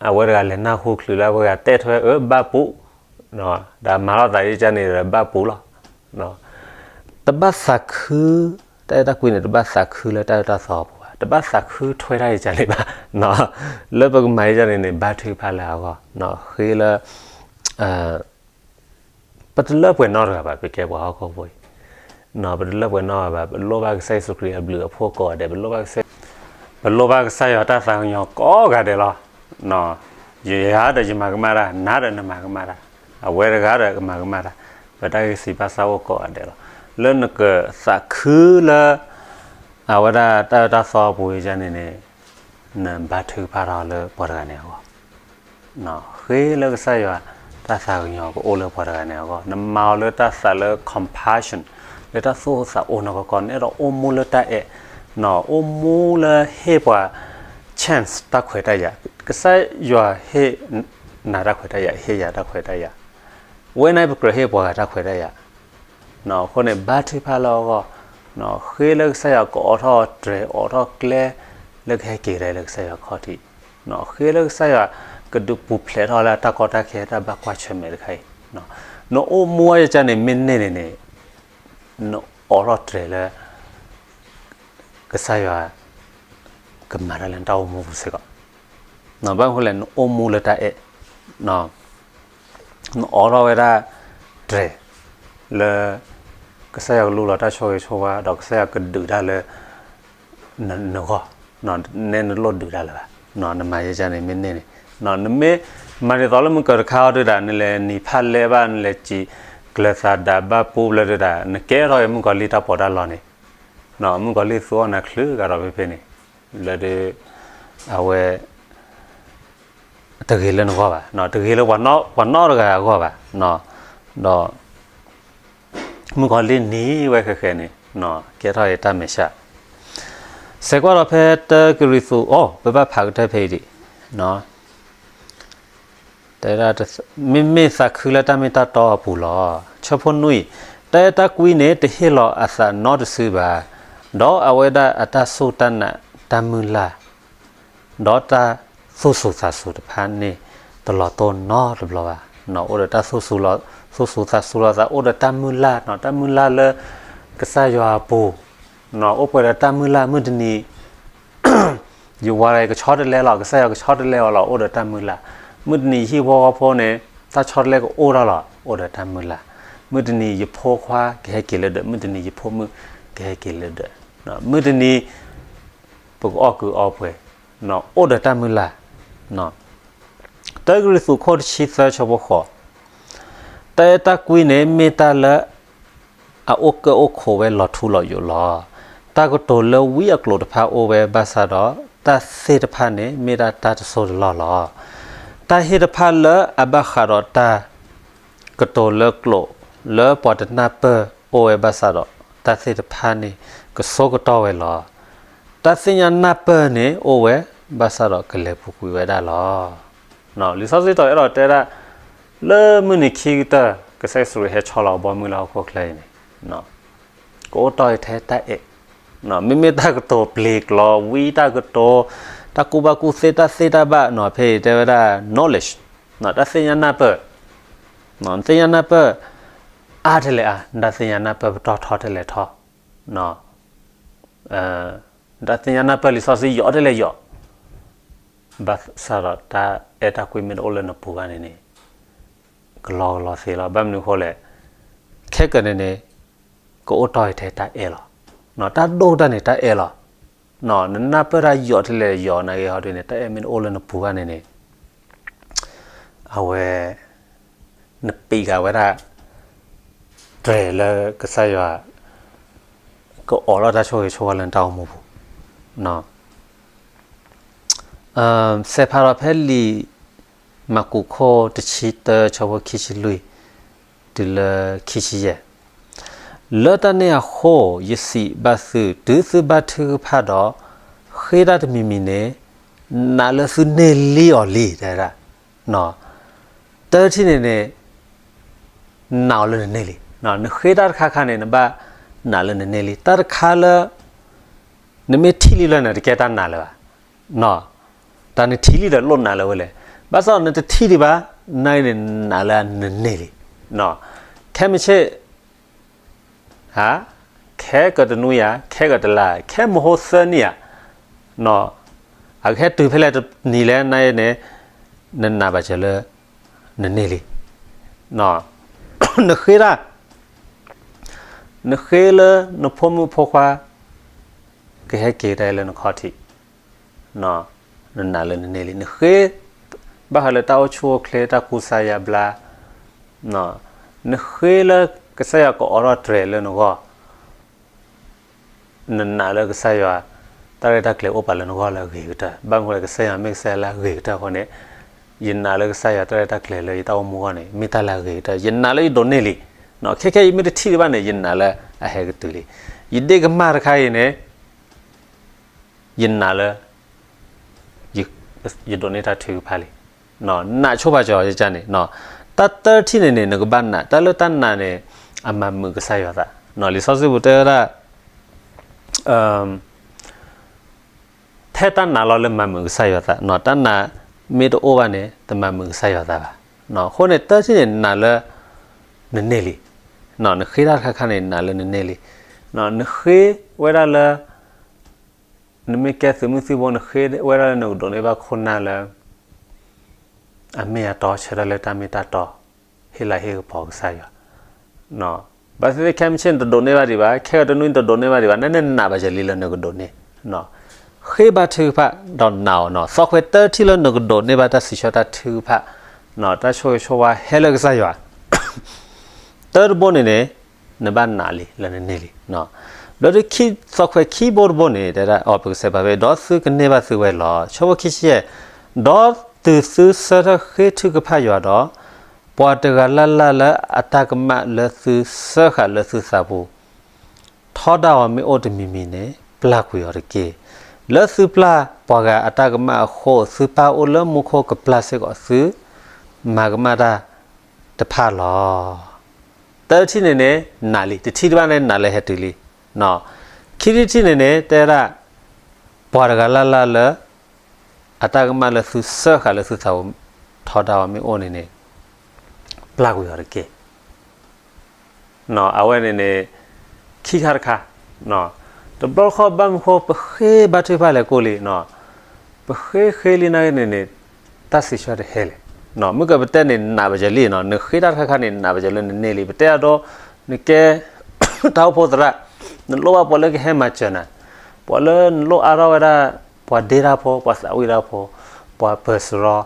အဝဲတဂၤလဲၤနၢ်ဟူချုးလၢအဝဲတဂၤတဲထွဲအၢ ဘၣ်ပူၤ ဒီးမၤထီၣ်သးဒ်န့ၣ်ဒီး ဘၣ်ပူၤလီၤ. တဘၣ်သးခု တၢ်အဲၣ်တၢ်ကွံန့ၣ် တဘၣ်သးခုလၢတၢ်အၢတၢ်သီအပူၤဘၣ်, တဘၣ်သးခုထွဲတၢ်အံၤကန့ၣ်ဘၣ်. လၢပကမၤအံၤကန့ၣ်န့ၣ် ဘါထုကဖၣ်လၢအဂီၢ်, ဃ့လၢ ပတလၢပှဲၤနီတဂၤဘၣ်, ပကဲပှၤဟီၣ်ခိၣ်ဖိအံၤ, ပတလၢပှဲၤနီတဂၤဘၣ်, ပလိၣ်ဘၣ်ကစၢ်ယ့ၣ်ၡူးခရံာ်အဘျုးအဖှိၣ်ကိးဂၤဒဲး, ပလိၣ်ဘၣ်ကစၢ်ယွၤတၢ်သးကညီၤကိးဂၤဒဲးလီၤ. ယၤဒီးယမၤကမၣ်တၢ်, နၤဒီးနမၤကမၣ်တၢ်, အဝဲတဂၤဒီးကမၤကမၣ်တၢ်, ပတၢ်ဂံၢ်စၢ်ဘါစၢ်အိၣ်ကိးဂၤဒဲးလီၤ. လၢနကသးခုလၢ အဝဲဒၣ်တၢ်အၢတၢ်သီအပူၤအံၤန့ၣ်န့ၣ်, နဘါထုကဖၣ်ထီၣ်လၢပှၤတဂၤန့ၣ်အဂီၢ် ဃ့လၢကစၢ်ယွၤတၢ်သးကညီၤကအိၣ်လၢပှၤတဂၤန့ၣ်အဂီၢ်, နမၤအီၤလၢတၢ်သးလၢ compassion, လၢတၢ်သူၣ်အိၣ်သးအိၣ်နီၢ်ကီၢ်ကီၢ်, နအဲၣ်ဒိးအိၣ်မူလၢတၢ်အဲၣ်, အိၣ်မူလၢဟ့ၣ်ပှၤ chance တၢ်ခွဲးတၢ်ယာ်, ကစၢ်ယွၤဟ့ၣ်နၤတၢ်ခွဲးတၢ်ယာ်, ဟ့ၣ်ယၤတၢ်ခွဲးတၢ်ယာ်, ဝဲန့ၣ်ပကြၢးဟ့ၣ်ပှၤဂၤတၢ်ခွဲးတၢ်ယာ် အဃိန့ၣ် ဘါထုကဖၣ်လၢအဂီၢ်, ဃ့လၢကစၢ်ယွၤကအိးထီၣ်တြဲၤအိးထီၣ်ကျဲ လၢကဟဲက့ၤလၢကစၢ်ယွၤခီၣ်ထံး, ဃ့လၢကစၢ်ယွၤကဒုးပူၤဖျဲးထီၣ်လၢတၢ်ကီတၢ်ခဲတၢ်ဘၣ်ကွၢ်ဆၢၣ်မဲာ်တခါအံၤ, နအိၣ်မူဝဲယကန့ၣ်မ့ၢ်န့ၢ်န့ၣ်န့ၣ်, နအိးထီၣ်တြဲၤလၢ ကစၢ်ယွၤ ကမၤတၢ်လၢနတၢ်အိၣ်မူပူၤစ့ၢ်ကီး, ဘၣ်မနုၤလဲၣ် နအိၣ်မူလၢတၢ်အဲၣ်, နအိးထီၣ်ဝဲဒၣ်တြဲၤလၢ ကစၢ်ယွၤကလူလီၤတၢ်ဆိၣ်ဂ့ၤဆိၣ်ဝါ ဒီးကစၢ်ယွၤကဒုးတၢ်လၢ နဂီၢ်, နဲနလိၣ်ဒုးတၢ်လၢၤဘၣ်, နမၤယကန့ၣ်မ့ၢ်န့ၢ်န့ၣ်, နမ့ၢ်မၤဒ်သိးလၢမုၢ်ကၢၤတခါအီၤဒုးဒၣ် နလဲၤနံၤဖးလဲဘၣ် နလဲၤစံးကျၢၤသးဒးဘၣ်ပူၤဘျၢဒုးဒၣ် နကဲထီၣ်အံၤမုၣ်ကီၤလံၢ်တၢ်ပီးတၢ်လီန့ၣ်, မုၣ်ကီၤလံၢ်သူအီၣ်နၤချုးကဒီးဖဲဖဲန့ၣ်, ဘျၢဒုး အဝဲ တဂ့ၤလၢနဂီၢ်ဘၣ်, တဂ့ၤလၢပှၤနီတဂၤအဂီၢ်ဘၣ်, ဒီး မုၣ်ကီၤလံၢ်နံၤဝဲဃဲးဃဲးန့ၣ်, ကဲထီၣ်အံၤတၢ်မဲာ်ဆှး, စဲးကွၢ်ဒီးဖဲတၢကရံၣ်သူး, အိ, ပဘၣ်ဖးကတၢၢ်ဖဲအံၤဒံး, မ့မ့ၢ်သးခုလၢတၢ်မ့ၢ်တၢ်တီအပူၤလီၤ. ဆၢဖိနွံ, တၢ်အဲၣ်တၢ်ကွံန့ၣ် တဟ့ၣ်လီၤအသးနီတစုဘၣ်, ဒီးအဝဲဒၣ်အတၢ်စူၢ်တၢ်နာ်တၢ်မုၢ်လၢ်, ဒီးတၢ် သူၣ်စူၤသးစူၤတဖၣ်န့ၣ် တလီၤတိၢ်နီတဘျီဘၣ်. အိၣ်ဒီးတၢ်သူၣ်စူၤလီၤ, သူၣ်စူၤသးစူၤလိာ်သး, အိၣ်ဒီးတၢ်မုၢ်လၢ်, တၢ်မုၢ်လၢ်လၢကစၢ်ယွၤအပူၤ, အိၣ်ပှဲၤဒီးတၢ်မုၢ်လၢ်. မုၢ်တနံၤ ယဝၤကဆီတလဲလီၤ, ကစၢ်ယွၤကဆီတလဲအီၤလီၤ, အိၣ်ဒီးတၢ်မုၢ်လၢ်. မုၢ်တနံၤယဟံၣ်ဖိဃီဖိန့ၣ် တၢ်ဆီတလဲကအိၣ်ထီၣ်လီၤ, အိၣ်ဒီးတၢ်မုၢ်လၢ်. မုၢ်တနံၤယဖိခွါကဟဲက့ၤလၢဒၢး, မုၢ်တနံၤယဖိမုၣ်ကဟဲက့ၤလၢဒၢး. မုၢ်တနံၤ ပကအီၣ်ကုးအီပှဲၤ, အိၣ်ဒီးတၢ်မုၢ်လၢ်. တၢကရံၣ်သူးခိၣ်တဆံသၢဆၢဖိဃိး, တၢ်အဲၣ်တၢ်ကွံန့ၣ် မ့ၢ်တၢ်လၢအအိၣ်ကၢၣ်အိၣ်ခိးဝဲလီၤထူလီၤယိာ်လီၤ. တၢ်ကတိၤလၢဝံအကျိာ်တဖၣ်အိၣ်ဝဲဘၣ်ဆၣ်ဒီး တၢ်သ့ၣ်တဖၣ်န့ၣ် မ့ၢ်ဒၣ်တၢ်တစိၢ်တလီၢ်လီၤ. တၢ်ဟ့ၣ်တဖၣ်လၢအဘၣ်ဃးဒီးတၢ် ကတိၤလၢကျိာ်လၢပှၤတနၢ်ပၢၢ်အိၣ်ဝဲဘၣ်ဆၣ်ဒီး တၢ်သ့ၣ်တဖၣ်န့ၣ် ကဆိကတီၢ်ဝဲလီၤ. တၢ်သ့ၣ်ညါနၢ်ပၢၢ်န့ၣ်အိၣ်ဝဲ ဘၣ်ဆၣ်ဒီးကလဲၤပူၤကွံာ်ဝဲဒၣ်လီၤ. လံာ်စီဆှံတီၤအဲၣ်ဒိးတဲဒၣ် လၢမုၢ်နံၤခံကတၢၢ် ကစၢ်ယ့ၣ်ၡူးခရံာ်ဟဲဆီလီၤအဘီမုၢ်လၢဟီၣ်ခိၣ်ချၢအံၤန့ၣ် ကအိၣ်တီၢ်ထဲတၢ်အဲၣ်, မ့မ့ၢ်တၢ်ကတိၤပျ့ၤကျိာ် ဝံတၢ်ကတိၤ, တၢ်ကူၣ်ဘၣ်ကူၣ်သ့ တၢ်သ့တၢ်ဘၣ်နီၤ ဖဲအံၤတဲဝဲဒၣ် knowledge, တၢ်သ့ၣ်ညါနၢ်ပၢၢ်, သ့ၣ်ညါနၢ်ပၢၢ် အါထဲလဲၣ်အါ, တၢ်သ့ၣ်ညါနၢ်ပၢၢ်ပတီၢ်ထီထဲလဲၣ်ထီ, တၢ်သ့ၣ်ညါနၢ်ပၢၢ်လံာ်စီဆှံယိာ်ထဲလဲၣ်ယိာ်, ဘၣ်ဆၣ်ဒီးတၢ်အဲၣ်တၢ်ကွံမ့ၢ်တအိၣ်လၢနပူၤဘၣ်န့ၣ်န့ၣ် ကလီကလီသ့လီၤ. ဘၣ်မနုၤအဃိလဲၣ်, ခဲကနံၣ်န့ၣ် ကအိၣ်တီၢ်ထဲတၢ်အဲၣ်လီၤ. တၢ်ဒိၣ်ကတၢၢ်န့ၣ် တၢ်အဲၣ်လီၤ. နနၢ်ပၢၢ်တၢ်ယိာ်ထဲလဲၣ်ယိာ်နာ်က့ဟီဒ်န့ၣ် တၢ်အဲၣ်မ့ၢ်တအိၣ်လၢနပူၤဘၣ်န့ၣ်န့ၣ် အဝဲ နပံးဃာ်ဝဲဒၣ် တြဲၤလၢကစၢ်ယွၤ ကအိးထီၣ်တၢ်ဆိၣ်ဂ့ၤဆိၣ်ဝါလၢနတၢ်အိၣ်မူပူၤ. စဲးဖးထီၣ်ဖဲလံာ်မၢ်ကူးခိၣ်တဆံတၢဆၢဖိခံဆံလွံၢ် တုၤလၢခံဆံယဲၢ်, လၢတၢ်န့ၣ်အဃိ ယစံးဘၣ်သု, တုၤသုဘါထုကဖၣ်ဒီး ဃ့တၢ်တမံၤမံၤန့ၣ် နာ်လၢသုန့ၢ်လံအီၤလံ တဲဒၣ် တၢထံၣ်န့ၣ်န့ၣ် နာ်အီၤလၢနန့ၢ်လံ. နဃ့တၢ်တခါခါန့ၣ် နဘၣ်နာ်လၢနန့ၢ်လံ. တၢ်တခါလၢ နမ့ၢ်ထံၣ်လံလၢန့ၣ် တကဲတၢ်နာ်လၢၤဘၣ်. တၢ်နထံၣ်လံဒီးလိၣ်နာ်လၢၤဝဲလဲၣ်. ဘၣ်ဆၣ်နတထံၣ်ဒံးဘၣ် နာ်အံၤန့ၣ် နာ်လၢနန့ၢ်လံ. ခဲမုၢ်ဆ့ၣ် ခဲကတနွံဧါ, ခဲကတလါ, ခဲမဟိသၢနံၣ်ဧါ, အကဟဲတုၤဖဲလဲၣ်တနံၤလဲၣ် နာ်အံၤန့ၣ် နနာ်ဘၣ်စၢၤလၢ နန့ၢ်လံ. နဃ့တၢ်, နဃ့လၢနဖိမုၣ်ဖိခွါ ကဟဲက့ၤတၢ်လၢနခီၣ်ထံး, နနာ်လၢနန့ၢ်လံ. နဃ့ ဘၣ်ဃးလၢတၢ်အိၣ်ဆူၣ်အိၣ်ချ့ တၢ်ကူစါယါဘျါ, နဃ့လၢကစၢ်ယွၤကအိးထီၣ်တြဲၤလၢနဂီၢ် နနာ်လၢကစၢ်ယွၤ တၢ်ရဲၣ်တၢ်ကျဲၤအိၣ်ပာ်လၢနဂီၢ်လၢအဂ့ၤကတၢၢ်. ဘၣ်မနုၤလဲၣ် ကစၢ်ယွၤမ့ၢ်ကစၢ်ယွၤလၢအဂ့ၤကတၢၢ်အဃိန့ၣ်, ယနာ်လၢကစၢ်ယွၤတၢ်ရဲၣ်တၢ်ကျဲၤလၢယတၢ်အိၣ်မူအဂီၢ်န့ၣ် မ့ၢ်တၢ်လၢအဂ့ၤကတၢၢ်. ယနာ်လၢယဒိးန့ၢ်လံ. ခဲခဲအံၤမ့ၢ်တထံၣ်ဒံးဘၣ်န့ၣ် ယနာ်လၢအဟဲကတုၤလံ. ယဒ့ကမၢ်တခါအံၤန့ၣ် ယနာ်လၢ ယဒိးန့ၢ်တၢ်ထုကဖၣ်လံ. နာ်ဆိပာ်စၢၤအီၤယကန့ၣ်, တၢ်တၢထံၣ်န့ၣ်န့ၣ် နကဘၣ်နာ်, တၢ်လၢတၢ်နာ်န့ၣ် အမၤမုာ်ကစၢ်ယွၤသး. လံာ်စီဆှံပူၤတဲဝဲဒၣ် ထဲတၢ်နာ်လီၤလၢမၤမုာ်ကစၢ်ယွၤသး, တၢ်နာ်မ့ၢ်တအိၣ်ဘၣ်န့ၣ် တမၤမုာ်ကစၢ်ယွၤသးဘၣ်. အဃိန့ၣ် တၢထံၣ်န့ၣ် နာ်လၢ နန့ၢ်လံ. နဃ့တၢ်တခါခါန့ၣ် နာ်လၢနန့ၢ်လံ. နဃ့ဝဲဒၣ်လၢ နမ့ၢ်ကဲသုးမုၢ်သံၣ်ဘိ နဃ့ဝဲဒၣ်လၢနကဒိးန့ၢ်ဘၣ်ခိၣ်နၢ်လၢ အမ့ၢ်အတီ ဆၢထၢၣ်လၢတၢ်မ့ၢ်တၢ်တီ, ဟ့ၣ်လၤဟ့ၣ်ကပီၤကစၢ်ယွၤ. ဘၣ်သ့ၣ်သ့ၣ် ခဲမုၢ်ဆ့ၣ်နတဒိးန့ၢ်ဘၣ်ဒံးဘၣ်, ခဲကတနွံနတဒိးန့ၢ်ဘၣ်ဒံးဘၣ်, နန့ၢ်နာ်ဘၣ်စၢၤလံလၢနကဒိးန့ၢ်. ဃ့ဘါထုကဖၣ်ဒီးနာ်အီၤနီၤ, သီၣ်ခွဲးတၢထံၣ်လၢနကဒိးန့ၢ်ဘၣ်တၢ်စံးဆၢတၢ်ထုကဖၣ်, တၢ်ဆိၣ်ဂ့ၤဆိၣ်ဝါဟဲလၢကစၢ်ယွၤ တၢတဘိန့ၣ်န့ၣ် နဘၣ်နာ်လံလၢနန့ၢ်လံ. ဒီးဒုးခံ သီၣ်ခွဲးခံဘိတဘိန့ၣ် တဲဒၣ်အီၤ ပကစဲးဖးဖဲ ဒီးသုကန့ၢ်ဘၣ်သုဝဲလီၤ. ဆၢဖိခံဆံယဲၢ်, ဒီးတုၤသုဆၢထၢၣ်ဃ့ထုကဖၣ်ယွၤဒီး, ပှၤတဂၤလၢ်လၢ်လၢအတၢ်ကမၣ်လၢသုစၢဃာ်လၢသုသးပူၤ ထီဒါအီၤမ့ၢ်အိၣ်တမံၤမံၤန့ၣ် ပျၢ်ကွံာ်အီၤတက့ၢ်. လၢသုပျၢ်ပှၤဂၤအတၢ်ကမၣ်အဃိ သုပၢ်အိၣ်လၢမူခိၣ်ကပျၢ်စ့ၢ်ကီးသု မၤကမၣ်တၢ်တဖၣ်လီၤ. တၢထံၣ်န့ၣ်န့ၣ် နာ်လံ, တထံၣ်တဘၣ်န့ၣ် နာ်လၢဟဲတုၤလံ. ခံထံၣ်တထံၣ်န့ၣ်န့ၣ် တဲဒၣ် ပှၤတဂၤလၢ်လၢ်လၢ အတၢ်ကမၣ်လၢသုစၢဃာ်လၢသုသးပူၤထီဒါအီၤမ့ၢ်အိၣ်န့ၣ်န့ၣ် ပျၢ်ကွံာ်အီၤတက့ၢ်. အဝဲန့ၣ်န့ၣ် ခံခါတခါ, တဘျီတခီၣ်ဘၣ်မနုၤဃိ ပဃ့ဘါထုကဖၣ်လဲၤကိၢ်လံ, ပဃ့ဃ့လံနာ်က့န့ၣ်န့ၣ် တၢ်စံးဆၢတဟဲလဲၣ်. မ့ၢ်ကပတဲန့ၣ် နးဘၣ်စၢၤလံနီၤ, နဃ့တၢ်တခါခါန့ၣ် နးဘၣ်စၢၤလၢနန့ၢ်လံ, ပတဲအဒိ နကဲ တၢ်အိၣ်ဖှိၣ်သရၣ်, နလိၣ်ဘၣ်ပှၤလၢကဟဲမၤစၢၤနၤ, ပှၤလၢနလိၣ်အါထီၣ်ဝဲဒၣ် ပှၤဒ့တၢ်ဖိ, ပှၤသးဝံၣ်တၢ်ဖိ, ပှၤပၢၤစရီ,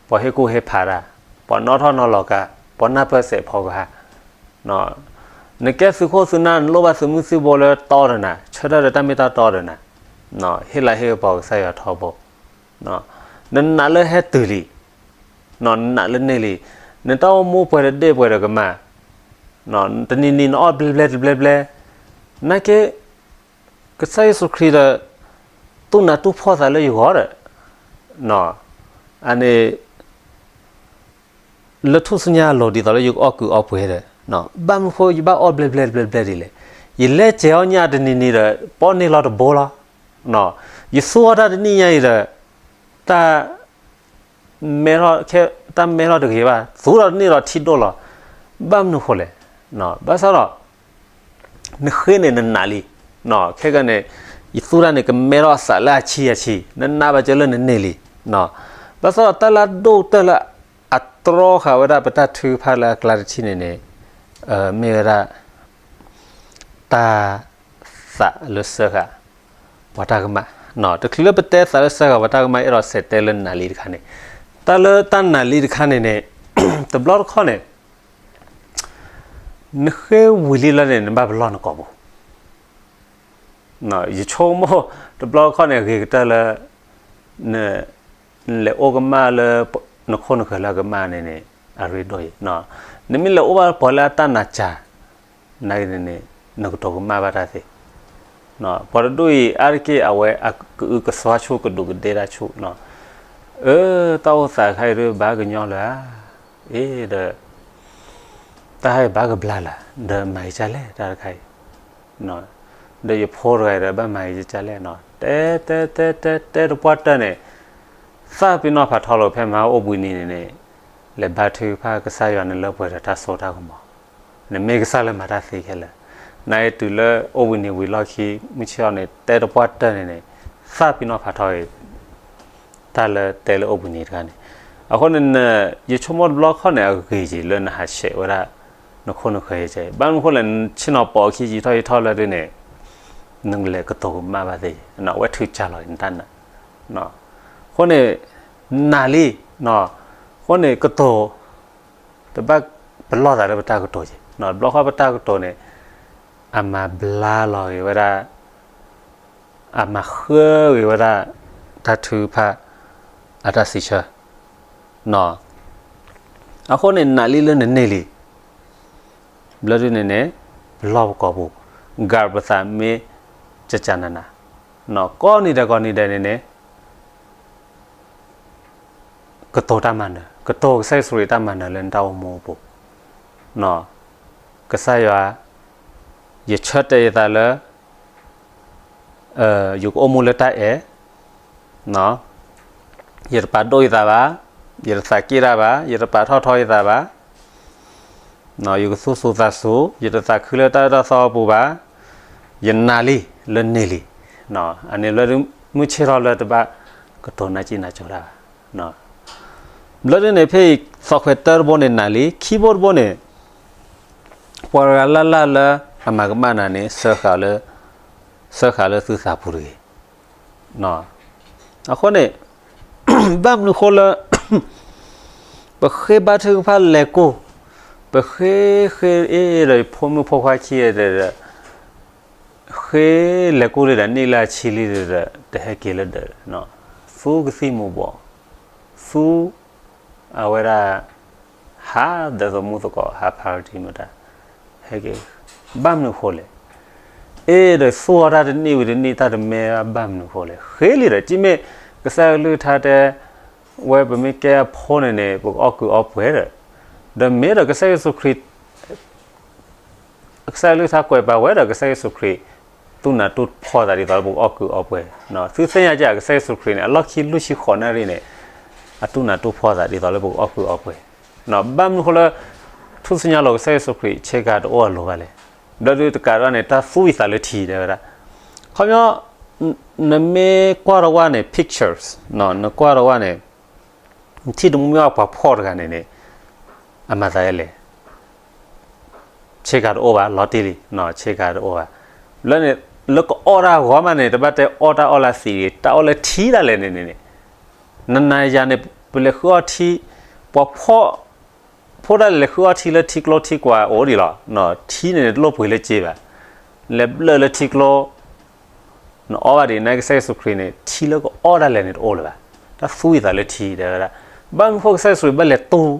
ပှၤဟ့ၣ်ကူၣ်ဟ့ၣ်ဖးတၢ်, ပှၤနီၣ်ထီၣ်နီၣ်လီၤကါ, ပှၤနၢ်ပၢၢ်စဲးဖီကဟၣ်, နကဲသုးခိၣ်သုးနၢ် နလိၣ်ဘၣ်သုးမုၢ်သံၣ်ဘိလၢတီဒီးနၤ, ဆၢထၢၣ်ဒီးတၢ်မ့ၢ်တၢ်တီဒီးနၤ, ဟ့ၣ်လၤဟ့ၣ်ကပီၤကစၢ်ယွၤထီဘိ, နနာ်လၢဟဲတုၤလံ, နနာ်လၢန့ၢ်လံ, နတၢ်အိၣ်မူပှဲၤဒီးဒ့ၣ်ပှဲၤဒီးကမၣ်, တနံၤနံၤနအီၣ်ဘျဲဘျဲတဘျဲဘျဲ, နာ်က့ ကစၢ်ယ့ၣ်ၡူးခရံာ်ဒီး သူၣ်နၤတူၢ်ဖှီၣ်သးလၢယဂီၢ်ဒီး, အန့ၣ် လၢထူၣ်စုညါအလိၤဒ်သိးလၢယကအီၣ်ကုၢ်အီပှဲၤဒီး, ဘၣ်မနုၤဃိယဘၣ်အီၣ်ဘျဲဘျဲတဘျဲဘျဲဒ်လဲၣ်. ယလဲၤစဲးအီၣ်ညၣ်တနံၤနံၤဒီး ပီန့ၢ်လီၤတဘိလီၤ. ယသူအီၤတၢ်တနံၣ်ညါအံၤဒီး တၢ် မဲထီၣ်ခဲ တၢ်မဲထီၣ်တဂ့ၤဘၣ်, သူဒီးန့ၢ်ဒီးထံဒိၣ်လီၤ. ဘၣ်မနုၤဃိလဲၣ်. ဘၣ်ဆၣ်ဒီး နဃ့န့ၣ်နနာ်လံ. ခဲကနံၣ်န့ၣ် ယသူတၢ်န့ၣ် ကမဲထီၣ်အသးလၢအဆံအဆံ, နနာ်ဘၣ်စၢၤလၢနန့ၢ်လံ. ဘၣ်ဆၣ်ဒီးတၢ်လၢအဒိၣ်ကတၢၢ်လၢအတြီဃာ်ဝဲဒၣ်ပတၢ်ထုကဖၣ်လၢအကျါတထံၣ်န့ၣ်န့ၣ် မ့ၢ်ဝဲဒၣ် တၢ် သးလၢစၢဃာ် ပှၤတၢ်ကမၣ်. တချုးလၢပတဲသးလၢစၢဃာ်ပှၤတၢ်ကမၣ် အဲၣ်ဒိးစဲးတဲလၢနၢ်လံတခါန့ၣ်, တၢ်လၢတၢ်နၢ်လံတခါန့ၣ်န့ၣ် တဘျီတခီၣ်န့ၣ် နဃ့ဝံၤလံလၢန့ၣ် နဘၣ်ပလီၢ်နကိာ်ပူၤ. ယဆိကမိၣ် တဘျီတခီၣ်န့ၣ် အဂ့ၤကတၢၢ်လၢ နလဲၤအိၣ်ကမၣ်လၢ နခိၣ်နဃၢၤလၢအကမၣ်န့ၣ်န့ၣ် အရ့ဒိၣ်အံၤ, နမ့ၢ်လဲၤအိၣ်ဘၣ်ပှၤလၢအတၢ်နာ်စှၤ နာ်က့န့ၣ်န့ၣ် နကတိၤကမၣ်ဘၣ်တၢ်သ့. ပှၤတဒူၣ်အံၤ အါတက့ၢ်အဝဲအကအုကစွါဆူၣ် ကဒူးကဒ့တၢ်ဆူၣ်, အၢ တၢ်အိၣ်သးတခါအံၤဒ်ဘၣ်ကညီလၢၤဧါ, အ့ဒီး တၢ်ဟဲဘၣ်ကဘျါလၢၤ ဒီးမၤက့ၤကၢ်လဲၣ်တၢ်တခါအံၤ, ဒီးယဖိတဂၤအံၤဒီးဘၣ်မၤက့ၤကၢ်လဲၣ်, တဲ တဲ တဲ တဲ တဲတပှၢ်တၢၢ်န့ၣ် သၣ်ပ့ၤနီၣ်ဖးထီလိာ်ဖဲမဟါအိၣ်ဘှံးနံၤန့ၣ်န့ၣ် လဲၤဘါထုကဖၣ်ကစၢ်ယွၤန့ၣ်လၢပှဲၤဒီးတၢ်စိတၢ်ကမီၤ, နမ့ၢ်ကစၢ်လၢမၤတၢ်သ့ခဲလၢာ်, နအံၤတုၤလၢအိၣ်ဘှံးနံၤဝံၤလီၢ်ခံ မုၢ်ဆ့ၣ်အီၤန့ၣ် တဲတပှၢ်တၢၢ်န့ၣ်န့ၣ် သၣ်ပ့ၤနီၣ်ဖးထီအံၤ တၢ်လၢတဲလၢအိၣ်ဘှံးနံၤတခါန့ၣ်, အဃိန့ၣ် ယဆိကမိၣ်တဘျီခီၣ်န့ၣ် အဂ့ၤက့ၤလၢနဟးဆှဲးဝဲဒၣ် နခိၣ်နဃၢၤယကဲ, ဘၣ်မနုၤဃိလဲၣ် ဆ့ၣ်နီၤပိာ်အခံယံာ်ထီၣ်ယံာ်ထီၣ်လၢဒ်န့ၣ် နကလဲၤကတိၤကမၣ်ဘၣ်သ့, အဝဲထုးကၢ်လီၤနတၢ်နာ်, အဃိန့ၣ် နၢ်လံ, အဃိန့ၣ် ကတိၤ တဘၣ်ပလီၢ်သးလၢပတၢ်ကတိၤက့ၤ, တဘျီဃီပတၢ်ကတိၤန့ၣ် အမၤဘျါလီၤဂ့ၤဝဲဒၣ် အမၤဃၢဂ့ၤဝဲဒၣ် တၢ်ထုကဖၣ် အတၢ်စံးဆၢ, အဃိန့ၣ် နၢ်လံလၢနန့ၢ်လံ, ဘျီဒ်န့ၣ်န့ၣ် ပလီၢ်ပကိာ်ပူၤ ကးပသးမ့ၢ်ကကနန, ကိးနံၤဒဲးကိးနံၤဒဲးန့ၣ်န့ၣ် ကတိၤတၢ်မၤနၢၤ, ကတိၤကစၢ်ယ့ၣ်ၡူးခရံာ်တၢ်မၤနၢၤလၢနတၢ်အိၣ်မူအပူၤ, ကစၢ်ယွၤ, ယဆၢတဲာ်ယသးလၢ ယကအိၣ်မူလၢတၢ်အဲၣ်, ယတပာ်ဒိၣ်ယသးဘၣ်, ယတသးက့ၣ်တၢ်ဘၣ်, ယတပာ်ထီၣ်ထီယသးဘၣ်, ယကသူၣ်စူၤသးစူၤ, ယတသးခုလၢတၢ်အၢတၢ်သီအပူၤဘၣ်, ယနၢ်လံလၢန့ၢ်လံ, အန့ၣ်ဘျီဒ်မုၢ်ဆ့ၣ်ထီၣ်လၢတဘၣ်ကတိၤနၢ်ကံၣ်နၢ်ကၠိတၢ်ဘၣ်, ဘျီဒ်န့ၣ် ဖဲအံၤ သီခွဲးတၢတဘိန့ၣ်နၢ်လံ, ခံဘိတဘိန့ၣ် ပှၤတဂၤလၢ်လၢ်လၢအမၤကမၣ်နၤန့ၣ် စၢဃာ်လၢ, စၢဃာ်လၢသုသးပူၤတဂ့ၤ. အဃိန့ၣ် ဘၣ်မနုၤဃိလၢ ပဃ့ဘါထုကဖၣ်လဲၤကိၢ်, ပဃ့ဃ့အ့ဒီးဖိမုၣ်ဖိခွါခံဂၤဒီး ဃ့လဲၤကိၢ်လံဒီး နံၣ်လၢအဆံလံဒီး တဟဲက့ၤလၢဒီး, သူကသံၣ်မူၤဘှီး, သူ အဝဲဒၣ် ဟးဒီးသမူသကိး ဟး priority မတၤ ဟဲက့ၤ, ဘၣ်မနုၤဃိလဲၣ်. အ့ဒီးသူအီၤတၢ်တနံၣ်ဝံၤတနံၣ် တၢ်တမဲဘၣ်မနုၤဃိလဲၣ်. ဃ့လံဒီး ကမ့ၢ်ကစၢ်ကလုၢ်ကထါတဲ ဝဲပမ့ၢ်ကဲအဖိန့ၣ်န့ၣ် ပကအီၣ်ကုၢ်အီပှဲၤဒီး, ဒီးမ့ၢ်ဒီးကစၢ်ယ့ၣ်ၡူးခရံာ် ကစၢ်ကလုၢ်ကထါကွဲးပာ်ဝဲဒီး ကစၢ်ယ့ၣ်ၡူးခရံာ် တူၢ်နးတူၢ်ဖှီၣ်သးဒ်သိးလၢပကအီၣ်ကုၢ်အီပှဲၤ, သုသ့ၣ်ညါက့ၤ ကစၢ်ယ့ၣ်ၡူးခရံာ်န့ၣ် အလီၢ်ခံလွံၢ်ဆံဃိးနၣ်ရံၣ်န့ၣ် အတူၢ်နးတူၢ်ဖှီၣ်သးဒ်သိးလၢပကအီၣ်ကုၢ်အီပှဲၤ, ဘၣ်မနုၤဃိလၢ ထူၣ်စုညါလိၤ ကစၢ်ယ့ၣ်ၡူးခရံာ်ဆ့ကၤတအိၣ်အလိၤဘၣ်လဲၣ်, ဒီးဒုးတကးဒံးန့ၣ် တၢ်သူဝံသးလၢထံတဲဝဲဒၣ်, ခီပညီ နမ့ၢ်ကွၢ်ထီၣ်ဝဲန့ၣ် pictures နကွၢ်ထီၣ်ဝဲန့ၣ် နထံၣ်တမံၤမံၤအီၤ ပှၤဖှီၣ်တဂၤန့ၣ်န့ၣ် အမၤသးဒ်လဲၣ်, ဆ့ကၤတအိၣ်ဘၣ် လီၤတံၢ်လံ, ဆ့ကၤတအိၣ်ဘၣ်, လၢန့ၣ် လၢကအီၣ်တၢ်အဂီၢ်မးန့ၣ် တဘၣ်တဲအီၣ်တၢ်အီၣ်လၢသံးဂ့ၤ တၢ်အီၣ်လၢထံဒၣ်လဲာ်န့ၣ်န့ၣ်, နနၤယၤန့ၣ် ပလဲၤဃုအီၣ်ထံ, ပှၤဖှီၣ် ဖိဒၣ်လဲာ်လဲၤဃုအီၣ်ထံလၢထံကျိထံကွာ်အိၣ်ဒံးလီၤ, ထံန့ၣ်န့ၣ် တလိၣ်ပှ့ၤလၢစ့ဘၣ်, လဲၤဘျၢၣ်လၢထံကျိ နအီၣ်ဘၣ်ဒ်န့ၣ် ကစၢ်ယ့ၣ်ၡူးခရံာ်န့ၣ် ထံလၢကအီၣ်ဒၣ်လဲာ်န့ၣ်တအိၣ်လၢၤဘၣ်, တၢ်သူဝံသးလၢထံတဲဝဲဒၣ်, ဘၣ်မနုၤဃိကစၢ်ယ့ၣ်ၡူးဘၣ်လဲၤတူၢ်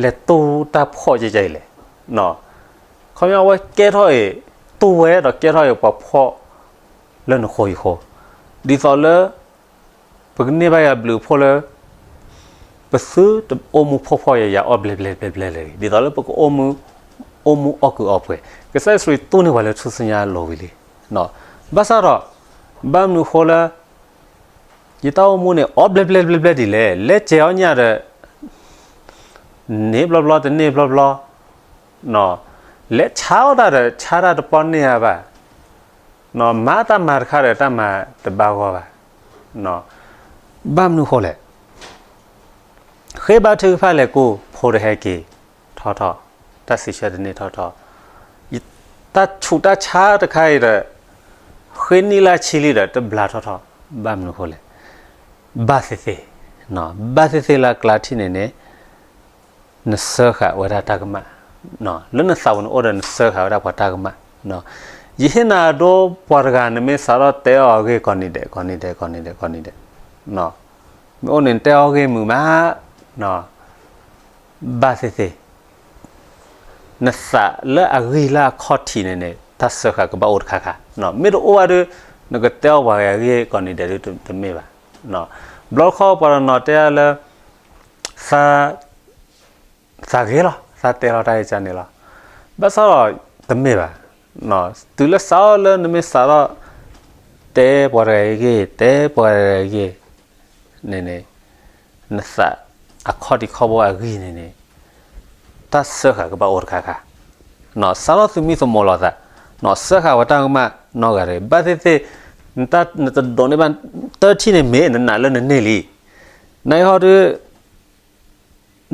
လဲၤတူၢ်တၢ်ဖှီၣ်ကဲကဲအံၤလဲၣ်, ခီပညီအဝဲကဲထီၣ်အံၤ တူၢ်ဝဲဒီးကဲထီၣ်အံၤပှၤဖှီၣ် လၢနဃိယဃိ, ဒ်သိးလၢ ပကန့ၢ်ဘၣ်ယၤဘျုးဖှိၣ်လၢ ပသုတအိၣ်မူဖှီၣ်ဖှီၣ်ယာ်ယာ်အီၣ်ဘျဲၣ်ဘျဲၣ်ဘျဲၣ်ဘျဲၣ်လဲၣ်, ဒ်သိးလၢပကအိၣ်မူ အိၣ်မူအီၣ်ကုၢ်အီပှဲၤ, ကစၢ်ယ့ၣ်ၡူးခရံာ်တူၢ်န့ၢ်ပှၤလၢထူၣ်စုညါလိၤဝံၤလံ, ဘၣ်ဆၣ်ဒီး ဘၣ်မနုၤဃိလၢ ယတၢ်အိၣ်မူန့ၣ် အီၣ်ဘျဲၣ်ဘျဲၣ်ဘျဲၣ်ဘျဲၣ်ဒ်လဲၣ်, လဲၤစဲးအီၣ်ညၣ်ဒီး န့ၢ်ဘျီဘျီတန့ၢ်ဘျီဘျီ, လဲၤဆါအီၣ်တၢ်ဒီး ဆါတၢ်တပီၢ်န့ၢ်ဧါဘၣ်, မၤတၢ်မၤတခါဒီး တၢ်မၤတဘၣ်ဂီၢ်ဘၣ်, ဘၣ်မနုၤဃိလဲၣ်, ဃ့ဘါထုကဖၣ်လဲၤကူၣ် ဖိတဟဲက့ၤထီၣ်ထီၣ်, တၢ်စံးဆၢတန့ၢ်ထီၣ်ထီၣ်, တၢ်ဆူးတၢ်ဆါတခါအံၤဒီး ဃ့နံၣ်လၢဆံလံဒီး တဘျါထီၣ်ထီၣ်, ဘၣ်မနုၤဃိလဲၣ်, ဘၣ်သ့ၣ်သ့ၣ်, ဘၣ်သ့ၣ်သ့ၣ်လၢအကျါထံၣ်န့ၣ်န့ၣ် နစၢဃာ်ဝဲဒၣ်တၢ်ကမၣ်, လၢနသးပူၤန့ၣ်အိၣ်ဒီးနစၢဃာ်ဝဲဒၣ်ပှၤတၢ်ကမၣ်, ယဟ့ၣ်နၤဒိပှၤတဂၤ နမ့ၢ်စးထီၣ်တဲအီၤအဂ့ၢ်ကိးနံၤဒဲး ကိးနံၤဒဲး ကိးနံၤဒဲး ကိးနံၤဒဲး, မ့ၢ်အိၣ်န့ၣ် နတဲအီၤဂ့ၢ်မုာ်မး, ဘၣ်သ့ၣ်သ့ၣ် နသးလၢအဂံၢ်လၢအခီၣ်ထံးန့ၣ်န့ၣ် တၢ်စၢဃာ်ကဘၣ်အိၣ်တခါခါ, မ့ၢ်တအိၣ်ဘၣ်ဒီး နကတဲအီၤပှၤဂ့ၢ်ကိးနံၤဒဲးဒုးတမ့ၢ်ဘၣ်, ဘျီတခီပှၤတနီၤတဲလၢ သး သးဂ့ၤလီၤ သးတဲလီၤတၢ်အံၤကန့ၣ်လီၤ, ဘၣ်ဆၣ်ဒီးတမ့ၢ်ဘၣ်, တုၤလၢစးထီၣ်လၢနမ့ၢ်စးထီၣ် တဲပှၤတဂၤအံၤဂ့ၢ် တဲပှၤတဂၤအံၤဂ့ၢ်န့ၣ်န့ၣ် နသးအခီၣ်ထံးခီၣ်ဘိအဂံၢ်န့ၣ်န့ၣ် တၢ်စၢဃာ်ကဘၣ်အိၣ်တခါခါ, စးထီၣ်သမံသမိးလိာ်သး, စၢဃာ်ဝဲတၢ်ကမၣ်နီတဂၤတဂ့ၤ, ဘၣ်သ့ၣ်သ့ၣ် နတဒိးန့ၢ်ဘၣ် တထံၣ်န့ၣ်မ့ၢ် နနာ်လၢနန့ၢ်လံ, နဟီဒီး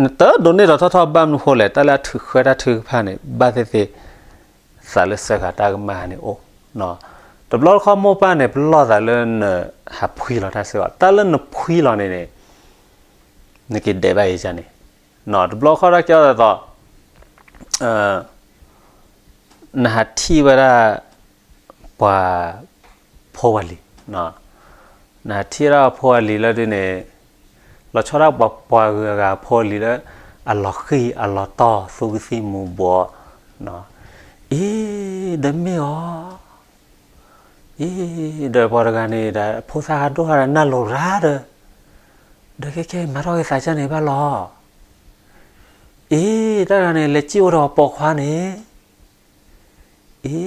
နတဒိးန့ၢ်ဒီးထီၣ်ထီၣ်ဘၣ်မနုၤဃိလဲၣ်, တၢ်လၢအထုးဃၢတၢ်ထုကဖၣ်န့ၣ် ဘၣ်သ့ၣ်သ့ၣ် သးလၢစၢဃာ်တၢ်ကမၣ်န့ၣ်အိၣ်, တဘျီတခီမိၢ်ပၢ်န့ၣ် ပလီၢ်သးလၢနဟးဖှံလီၤတၢ်စ့ၢ်ကီး, တၢ်လၢနဖှံလီၤန့ၣ်န့ၣ် နက့ၤဒဲးဘၣ်အံၤကန့ၣ်, တဘျီတခီတၢ်ကဲသိး နဟးထံၣ်ဝဲဒၣ် ပှၤဖိဝဲလံၤ, နဟးထံၣ်ဒၣ်ဖိဝဲလံၤလၢဒ်န့ၣ်, လီၤဆီဒၣ်ပှၤပှၤဂုၤအဂၤဖိလံၤလၢ အလီၤဃံၢ်အလီၤတီၢ် သူကသံၣ်မူၤဘှီး, အ့ ဒီးမ့ၢ်အီၤ အ့ ဒီးပှၤတဂၤန့ၣ်ဒီး ဖိသၣ်ဂၤဒိၣ်ဂၤဒီးနၢ်လိၤရၢ်ဒီး, ဒီးခဲခဲမၤထီၣ်က့ၤသးကန့ၣ်ဘၣ်လီၤ, အ့ တၢ်တဂၤန့ၣ် လဲၤစံၣ်အိၣ်ဒီးပိာ်ခွါန့ၣ် အ့ ဒီး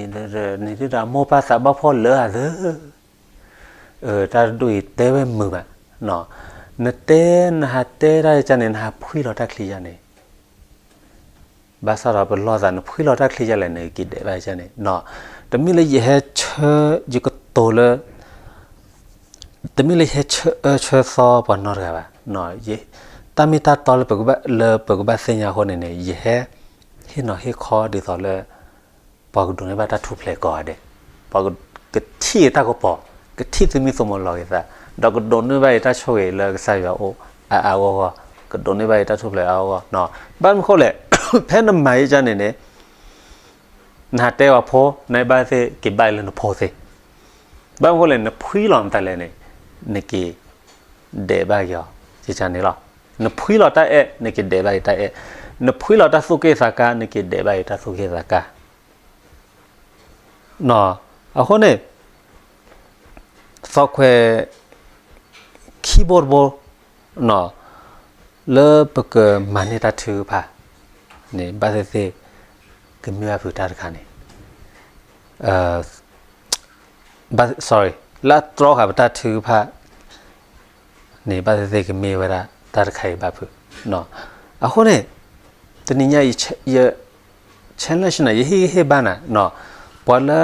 န့ၣ်ဒုးဒီးမိၢ်ပၢ်သးဘၣ်ဖှီၣ်လၢအသၢ, တၢ်တဒူၣ်အံၤတဲဝဲမုာ်ဘၣ်, နတဲနဟးတဲတၢ်ကန့ၣ် နဟးဖှံလီၤတၢ်ချံကန့ၣ်, ဘၣ်ဆၣ်ဒီးပလီၢ်သးနဖှံလီၤတၢ်ချံကလဲၣ် နက့ၤဒဲးဘၣ်ကန့ၣ်, တမ့ၢ်လၢယဟဲဆၢ ယကတိၤလၢ တမ့ၢ်လၢယဟဲဆၢအၢဆၢသီပှၤနီတဂၤဘၣ်, တၢ်မ့ၢ်တၢ်တီလၢပကဘၣ်သ့ၣ်ညါအဃိန့ၣ်န့ၣ် ယဟဲ ဟ့ၣ်နီၤဟ့ၣ်ခီဒ်သိးလၢ ပှၤကဒိးန့ၢ်ဘၣ်တၢ်ထူၣ်ဖျဲးကိးဂၤဒဲး, ပှၤကထံၣ်တၢ်ကပီၤ, ကထံၣ်သမံသမိးလီၤက့ၤသး, ဒီးကဒိးန့ၢ်ဘၣ်အံၤတၢ်ဆိၣ်ဂ့ၤလၢကစၢ်ယွၤအိၣ်အါအါဂီၢ်ဂီၢ်, ကဒိးန့ၢ်ဘၣ်အံၤတၢ်ထူၣ်ဖျဲးအါအါဂီၢ်ဂီၢ်, ဘၣ်မနုၤဃိလဲၣ်, ဖဲနမၤအံၤကန့ၣ်န့ၣ် နဟးတဲပှၤဖိ နဘၣ်သ့ၣ်က့ၤဘၣ်လၢနဖိသ့, ဘၣ်မနုၤဃိလဲၣ် နဖှံလီၤမတၤလဲၣ်န့ၣ် နက့ၤဒဲးဘၣ်က့ၤအီၤန့ၣ်လီၤ, နဖှံလီၤတၢ်အဲၣ် နက့ၤဒဲးဘၣ်က့ၤတၢ်အဲၣ်, နဖှံလီၤတၢ်သူၣ်က့ၣ်သးကါ နက့ၤဒဲးဘၣ်က့ၤတၢ်သူၣ်က့ၣ်သးကါ အဃိန့ၣ် သီခွဲး ခံဘိတဘိ လၢပကမၤန့ၢ်တၢ်ထုကဖၣ်န့ၣ် ဘၣ်သ့ၣ်သ့ၣ် ကမ့ၢ်ဘၣ်ဖုးတၢ်တခါန့ၣ်, sorry, လၢတြီဃာ်ပတၢ်ထုကဖၣ်န့ၣ် ဘၣ်သ့ၣ်သ့ၣ်ကမ့ၢ်ဝဲဒၣ်တၢ်တခါအံၤဘၣ်ဖုး. အဃိန့ၣ် တနံၤညါ ယ challenge နၤ, ယဟ့ၣ်ဂံၢ်ဟ့ၣ်ဘါနၤ, ပှၤလၢ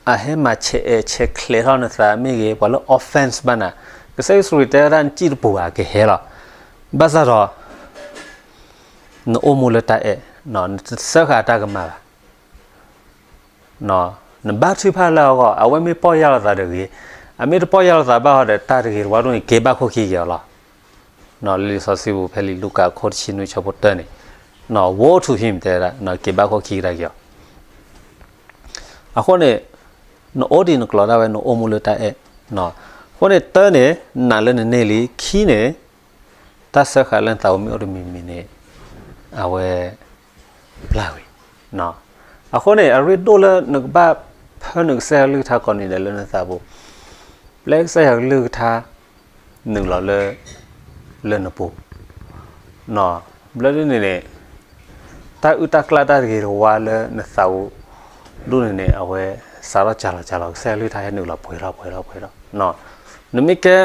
အဟဲမၤဆဲးအဲၣ်ဆဲးချဲးထီၣ်နသးမ့ၢ်ဂ့ၤ, ပှၤလၢ offense ဘၣ်နၤ, ကစၢ်ယ့ၣ်ၡူးခရံာ်တဲဝဲဒၣ် နစံၣ်တပူၤဘၣ် ကဟဲလီၤ. ဘၣ်ဆၣ်ဒီး နအိၣ်မူလၢတၢ်အဲၣ်, နတစၢဃာ်တၢ်ကမၣ်ဘၣ်. နဘါထုကဖၣ်လၢအဂီၢ်, အဝဲမ့ၢ်ပီၢ်ယၢ်လိာ်သးဒီးဂ့ၤ, အမ့ၢ်တပီၢ်ယၢ်လိာ်သးဘၣ်ဃီဒီး တၢ်တဂ့ၤတဝါဒိၣ်န့ၣ် က့ၤဘၣ်ခိၣ်ခံက့ၤအီၤလီၤ. လံာ်စီဆှံပူၤ ဖဲလံာ်လူၤကၣ် အခိၣ်တဆံနွံဆၢဖိတၢန့ၣ်, woe to him တဲဝဲဒၣ် က့ၤဘၣ်ခိၣ်ခံကဒါက့ၤအီၤ. အဃိန့ၣ် နအိၣ်ဒံးနကျိၤဒၣ်ဝဲ နအိၣ်မူလၢတၢ်အဲၣ်. အဃိန့ၣ် တၢန့ၣ် နာ်လၢနန့ၢ်လံ, ခံန့ၣ် တၢ်စၢဃာ်လၢနသးပူၤမ့ၢ်အိၣ်တမံၤမံၤန့ၣ် အဝဲ ပျၢ်ဝံၤ. အဃိန့ၣ် အရ့ဒိၣ်လၢနကဘၣ်ဖၢနုာ်ကစၢ်ယွၤကလုၢ်ကထါကိးနံၤဒဲးလၢနသးပူၤ, ပျဲကစၢ်ယွၤကလုၢ်ကထါ နုာ်လီၤလၢ လၢနပူၤ, ဘျီဒ်န့ၣ်န့ၣ် တၢ်အုၣ်တၢ်ကျၢ်တၢ်တဂ့ၤတဝါလၢနသးပူၤဒိၣ်န့ၣ်န့ၣ် အဝဲစးထီၣ်စှၤလီၤစှၤလီၤ, ကစၢ်ယွၤကလုၢ်ကထါဟဲနုာ်လီၤပှဲၤထီၣ်ပှဲၤထီၣ်ပှဲၤထီၣ်. နမ့ၢ်ကဲ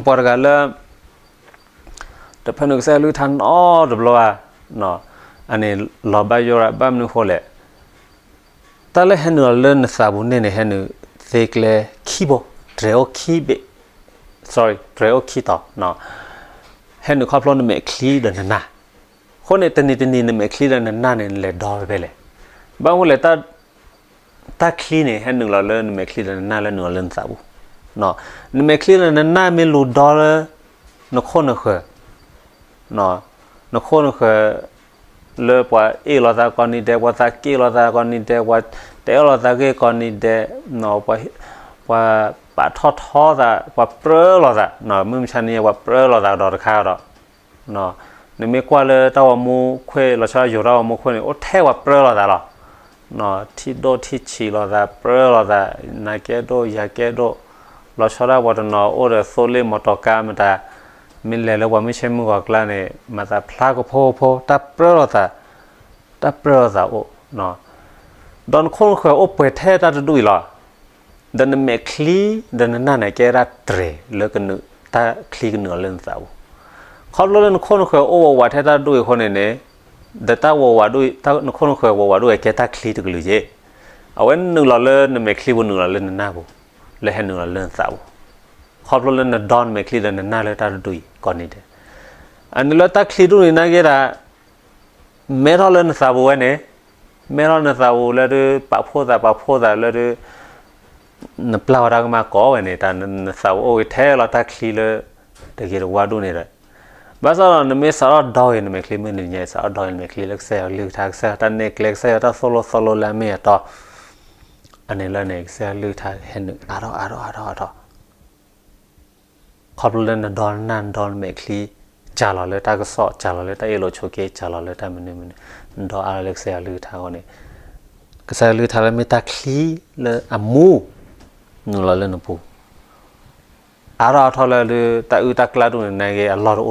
ပှၤတဂၤလၢ တဖၢနုာ်ကစၢ်ယွၤကလုၢ်ကထါနီတဘျီဘၣ်, အန့ၣ်လီၤဘၣ်ယိၣ်ရၣ် ဘၣ်မနုၤဃိလဲၣ်, တၢ်လၢဟဲနုာ်လီၤလၢနသးပူၤန့ၣ်န့ၣ် ဟဲနုာ်သ့ကျဲခံဘိ, တြဲၤအိၣ်ခံဘ့ၣ်, sorry, တြဲၤအိၣ်ခံတီၤ, ဟဲနုာ်ခီဖျိနမဲာ်ချံဒီးနနၢ်. အဃိန့ၣ် တနံၤတနံၤနမဲာ်ချံဒီးနနၢ်န့ၣ် နလဲၤဒီဖဲလဲၣ်. ဘၣ်မနုၤလဲၣ် တၢ်ချံန့ၣ် ဟဲနုာ်လီၤလၢနမဲာ်ချံဒီးနနၢ် လၢနုာ်လီၤလၢနသးပူၤ. နမဲာ်ချံဒီးနနၢ်မ့ၢ်လူၤဒီလၢ နခိၣ်နဃၢၤ, နခိၣ်နဃၢၤ လၢပှၤအ့ၣ်လိာ်သးကိးနံၤဒဲး, ပှၤသးက့ၣ်လိာ်သးကိးနံၤဒဲး, ပှၤတဲအီၣ်လိာ်သးဂ့ၢ်ကိးနံၤဒဲး, ပှၤပာ်ထီၣ်ထီသး, ပှၤပြၢလိာ်သး, မုၢ်မဆါနံၤ ပှၤပြၢလိာ်သးဒီးတခါဒီး နမ့ၢ်ကွၢ်လၢတၢ်ဂီၤမူခွဲး လီၤဆီဒၣ်ယိၤတၢ်ဂီၤမူခွဲးန့ၣ် အိၣ်ထဲပှၤပြၢလိာ်သးလီၤ. ထံၣ်ဒိၣ်ထံၣ်ဆံးလိာ်သး, ပြၢလိာ်သး, နၤကဲဒိၣ်ယၤကဲဒိၣ်, လီၤဆီဒၣ်ပှၤတနီၤအိၣ်ဒီးသိလ့ၣ်မီတီကါမတၤ, မ့ၢ်လဲၤလၢပှၤမုၢ်ဆ့ၣ်မုၢ်ဂီၤကျါန့ၣ် မၤသးဖျါကဖိကဖိ, တၢ်ပြၢလိာ်သး, တၢ်ပြၢလိာ်သးအိၣ် ဒီးနခိၣ်နဃၢၤအိၣ်ပှဲၤထဲတၢ်တဒူၣ်အံၤလီၤ. ဒီးနမဲာ်ချံ ဒီးနနၢ်န့ၣ် ကဲဒၣ်တြဲၤလၢကနုာ် တၢ်ချံကနုာ်လီၤလၢနသးပူၤ. ခီဖျိလၢနခိၣ်နဃၢၤအိၣ်ဝးဝးထဲတၢ်တဒူၣ်အံၤအဃိန့ၣ်န့ၣ်, ဒီးတၢ်ဝးဝးဒိၣ်, နခိၣ်နဃၢၤဝးဝးဒိၣ်အံၤ ကဲတၢ်ချံတကလုာ်က့ၤ, အဝဲနုာ်လီၤလၢနမဲာ်ချံပူၤ နုာ်လီၤလၢနနၢ်ပူၤ, လၢဟဲနုာ်လီၤလၢနသးပူၤ. ခီဖျိလၢနဒီနမဲာ်ချံဒီးနနၢ်လၢတၢ်တဒူၣ်အံၤကိးနံၤဒဲး, အန့ၣ်လၢတၢ်ချံဒူၣ်န့ၣ်နာ်က့ဒၣ် မဲထီၣ်လၢနသးပူၤဝဲန့ၣ်, မဲထီၣ်နသးပူၤလၢဒုး ပာ်ဖှိၣ်သးပာ်ဖှိၣ်သးလၢဒုး နပျၢ်ဝဲတၢ်ကမၣ်ကိးဝဲန့ၣ်, တၢ်နသးပူၤအိၣ်ဂ့ၤထဲလီၤတၢ်ချံလၢ တဂ့ၤတဝါဒိၣ်န့ၣ်ဒီး, ဘၣ်ဆၣ်ဒီးနမ့ၢ်စးထီၣ်ဒီဂ့ၤ နမဲာ်ချံမုၢ်တနံၤညါ စးထီၣ်ဒီဂ့ၤနမဲာ်ချံလၢကစၢ်ယွၤကလုၢ်ကထါ, ကစၢ်ယွၤတၢ်နဲၣ်ကျဲ, ကစၢ်ယွၤတၢ်သိၣ်လိသီလိလၢအမ့ၢ်အတီ, အန့ၣ်လၢန့ၣ် ကစၢ်ယွၤကလုၢ်ကထါဟဲနုာ်အါထီၣ်အါထီၣ်အါထီၣ်အါထီၣ် ခီဖျိလၢနဒီနနၢ် နဒီနမဲာ်ချံ စှၤလီၤလၢတၢ်ကစီၣ်, စှၤလီၤလၢတၢ်အ့ၣ်လိာ်ဆိးက့, စှၤလီၤလၢတၢ်မနုၤမနုၤ, နဒီအါထီၣ်လၢကစၢ်ယွၤကလုၢ်ကထါအဃိန့ၣ်, ကစၢ်ယွၤကလုၢ်ကထါလၢမ့ၢ်တၢ်ချံလၢအမူ နုာ်လီၤလၢနပူၤ အါထီၣ်အါထီၣ်လၢဒုး တၢ်အုၣ်တၢ်ကျၢ်ဒိၣ်န့ၣ် နာ်က့အလီၢ်တအိၣ်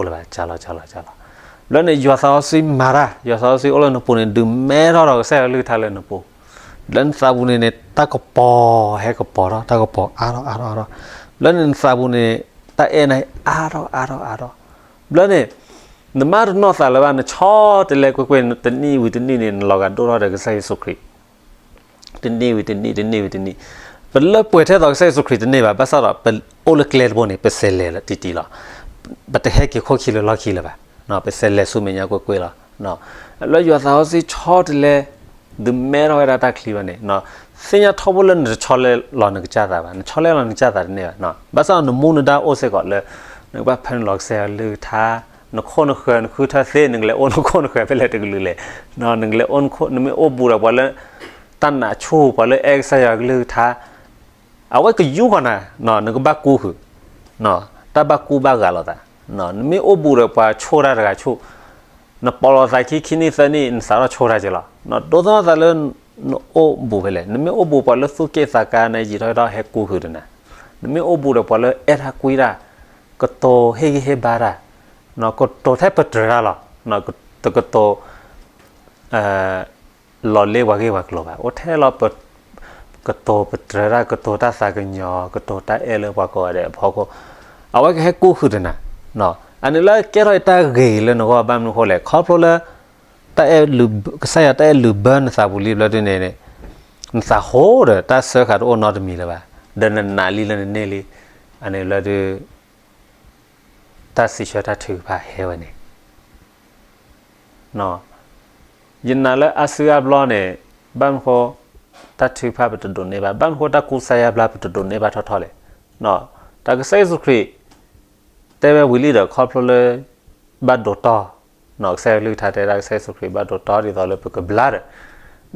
လၢၤဘၣ်, စှၤလီၤ စှၤလီၤ စှၤလီၤ. ဘျီန့ၣ် ယွၤသးစီဆှံမၤတၢ်, ယွၤသးစီဆှံအိၣ်လၢနပူၤန့ၣ် ဒုးမဲထီၣ်ဒီးကစၢ်ယွၤကလုၢ်ကထါလၢနပူၤ, လၢနသးပူၤန့ၣ်န့ၣ် တၢ်ကပီၤဟဲကပီၤထီၣ်, တၢ်ကပီၤအါထီၣ်အါထီၣ်အါထီၣ်, ဘျီန့ၣ်နသးပူၤန့ၣ် တၢ်အဲၣ်နၤအါထီၣ်အါထီၣ်အါထီၣ်, ဘျီန့ၣ် နမါတနီၢ်သးလၢၤဘၣ်, နဆီတလဲကွ့ၢ်ကွ့ၢ် တနံၣ်ဝံၤတနံၣ်န့ၣ် နလီၤဂာ်ဒိၣ်ထီၣ်ဒီးကစၢ်ယ့ၣ်ၡူးခရံာ် တနံၣ်ဝံၤတနံၣ် တနံၣ်ဝံၤတနံၣ်, ပလၢပှဲၤထဲသိးကစၢ်ယ့ၣ်ၡူးခရံာ်တန့ၢ်ဘၣ်, ဘၣ်ဆၣ်ဒီး ပအိၣ်လၢကျဲတဘိန့ၣ် ပစဲးလဲၤတံၢ်တံၢ်လီၤ. ပတဟဲက့ၤခိၣ်ခံလၢလီၢ်ခံလၢၤဘၣ်, ပစဲးလဲၤဆူမဲာ်ညါကွ့ၢ်ကွ့ၢ်လီၤ. လၢယွၤသးစီဆှံဆီတလဲ ဒုးမဲထီၣ်ဝဲဒၣ်တၢ်ချံဘၣ်န့ၣ်, သ့ၣ်ညါထီဘိလၢနတဆီလဲလီၤနကစၢ်သးဘၣ်, နဆီလဲလီၤနကစၢ်သးတန့ၢ်ဘၣ်, ဘၣ်ဆၣ်ဒီးနမူနဒါအိၣ်စ့ၢ်ကီးလၢ နကဘၣ်ဖၢနုာ်လီၤကစၢ်ယွၤကလုၢ်ကထါ, နခိၣ်နဃၢၤနဃုထၢသ့, နကလဲၤအိၣ်နခိၣ်နဃၢၤဖဲလဲၣ်တကလုာ်လဲၣ်, နကလဲၤအိၣ်နခိၣ်, နမ့ၢ်အိၣ်ဘူးဒီးပှၤလၢ တၢ်နာ်ဆူၣ် ပှၤလၢအဲၣ်ကစၢ်ယွၤကလုၢ်ကထါ အဝဲကယူၢ်ဃီၤနၤ, နကဘၣ်ကူးဃုာ်, တၢ်ဘၣ်ကူးဘၣ်ဂာ်လိာ်သး, နမ့ၢ်အိၣ်ဘူးဒီးပှၤဆိၣ်တၢ်တဂၤဆိၣ်, နပိာ်လိာ်သးခံ ခံနံၣ်သၢနံၣ် နစးထီၣ်ဆိၣ်တၢ်က့ၤလီၤ. ဒိးသန့ၤသးလၢ နအိၣ်ဘူးဖဲလဲၣ်, နမ့ၢ်အိၣ်ဘူးပှၤလၢသူၣ်က့ၣ်သးကါ နယံာ်ထီၣ်ထီၣ်ဟဲကူးဃုာ်ဒီးနၤ, နမ့ၢ်အိၣ်ဘူးဒီးပှၤလၢအဲၣ်တၢ်ကွံတၢ်, ကတိၤဟ့ၣ်ဂံၢ်ဟ့ၣ်ဘါတၢ်, ကတိၤထဲပတြၢၤတၢ်လီၤ, တကတိၤ လီၤလ့ပှၤဂ့ၢ်ပှၤကျိၤဘၣ်, အိၣ်ထဲလီၤ ပ ကတိၤပတြၢၤတၢ် ကတိၤတၢ်သးကညီၤ ကတိၤတၢ်အဲၣ်လၢပှၤကိးဂၤဒဲးအဖီခိၣ်, အဝဲကဟဲကူၣ်ဃုာ်တနၤ, အန့ၣ်လၢကဲထီၣ်တၢ်ဂ့ၤလၢနဂီၢ် ဘၣ်မနုၤဃိလဲၣ် ခီဖျိလၢ တၢ်အဲၣ်, ကစၢ်ယွၤတၢ်အဲၣ်လုးဘၢနသးပူၤလံဘျီဒုန့ၣ်န့ၣ်, နသးဟိဒီး တၢ်စၢဃာ်တအိၣ်နီတမံၤလၢၤဘၣ်, ဒီးနနာ်လံလၢနန့ၢ်လံ, အန့ၣ်ဘျီဒု တၢ်စံးဆၢတၢ်ထုကဖၣ်ဟဲဝဲန့ၣ် ယနာ်လၢအါစုအါဘျီန့ၣ်, ဘၣ်မနုၤဃိ တၢ်ထုကဖၣ်ပတဒိးန့ၢ်ဘၣ်, ဘၣ်မနုၤဃိတၢ်ကူစါယါဘျါပတဒိးန့ၢ်ဘၣ်ထီၣ်ထီၣ်လဲၣ်. တၢ်ကစၢ်ယ့ၣ်ၡူးခရံာ် တဲဝဲဝံၤလံဒီး ခီဖျိလၢ ဘၣ်ဒိးတီၢ်, ကစၢ်ယွၤကလုၢ်ကထါတဲဒၣ် ကစၢ်ယ့ၣ်ၡူးခရံာ်ဘၣ်ဒိးတီၢ်ဒ်သိးလၢပကဘျါဒီး,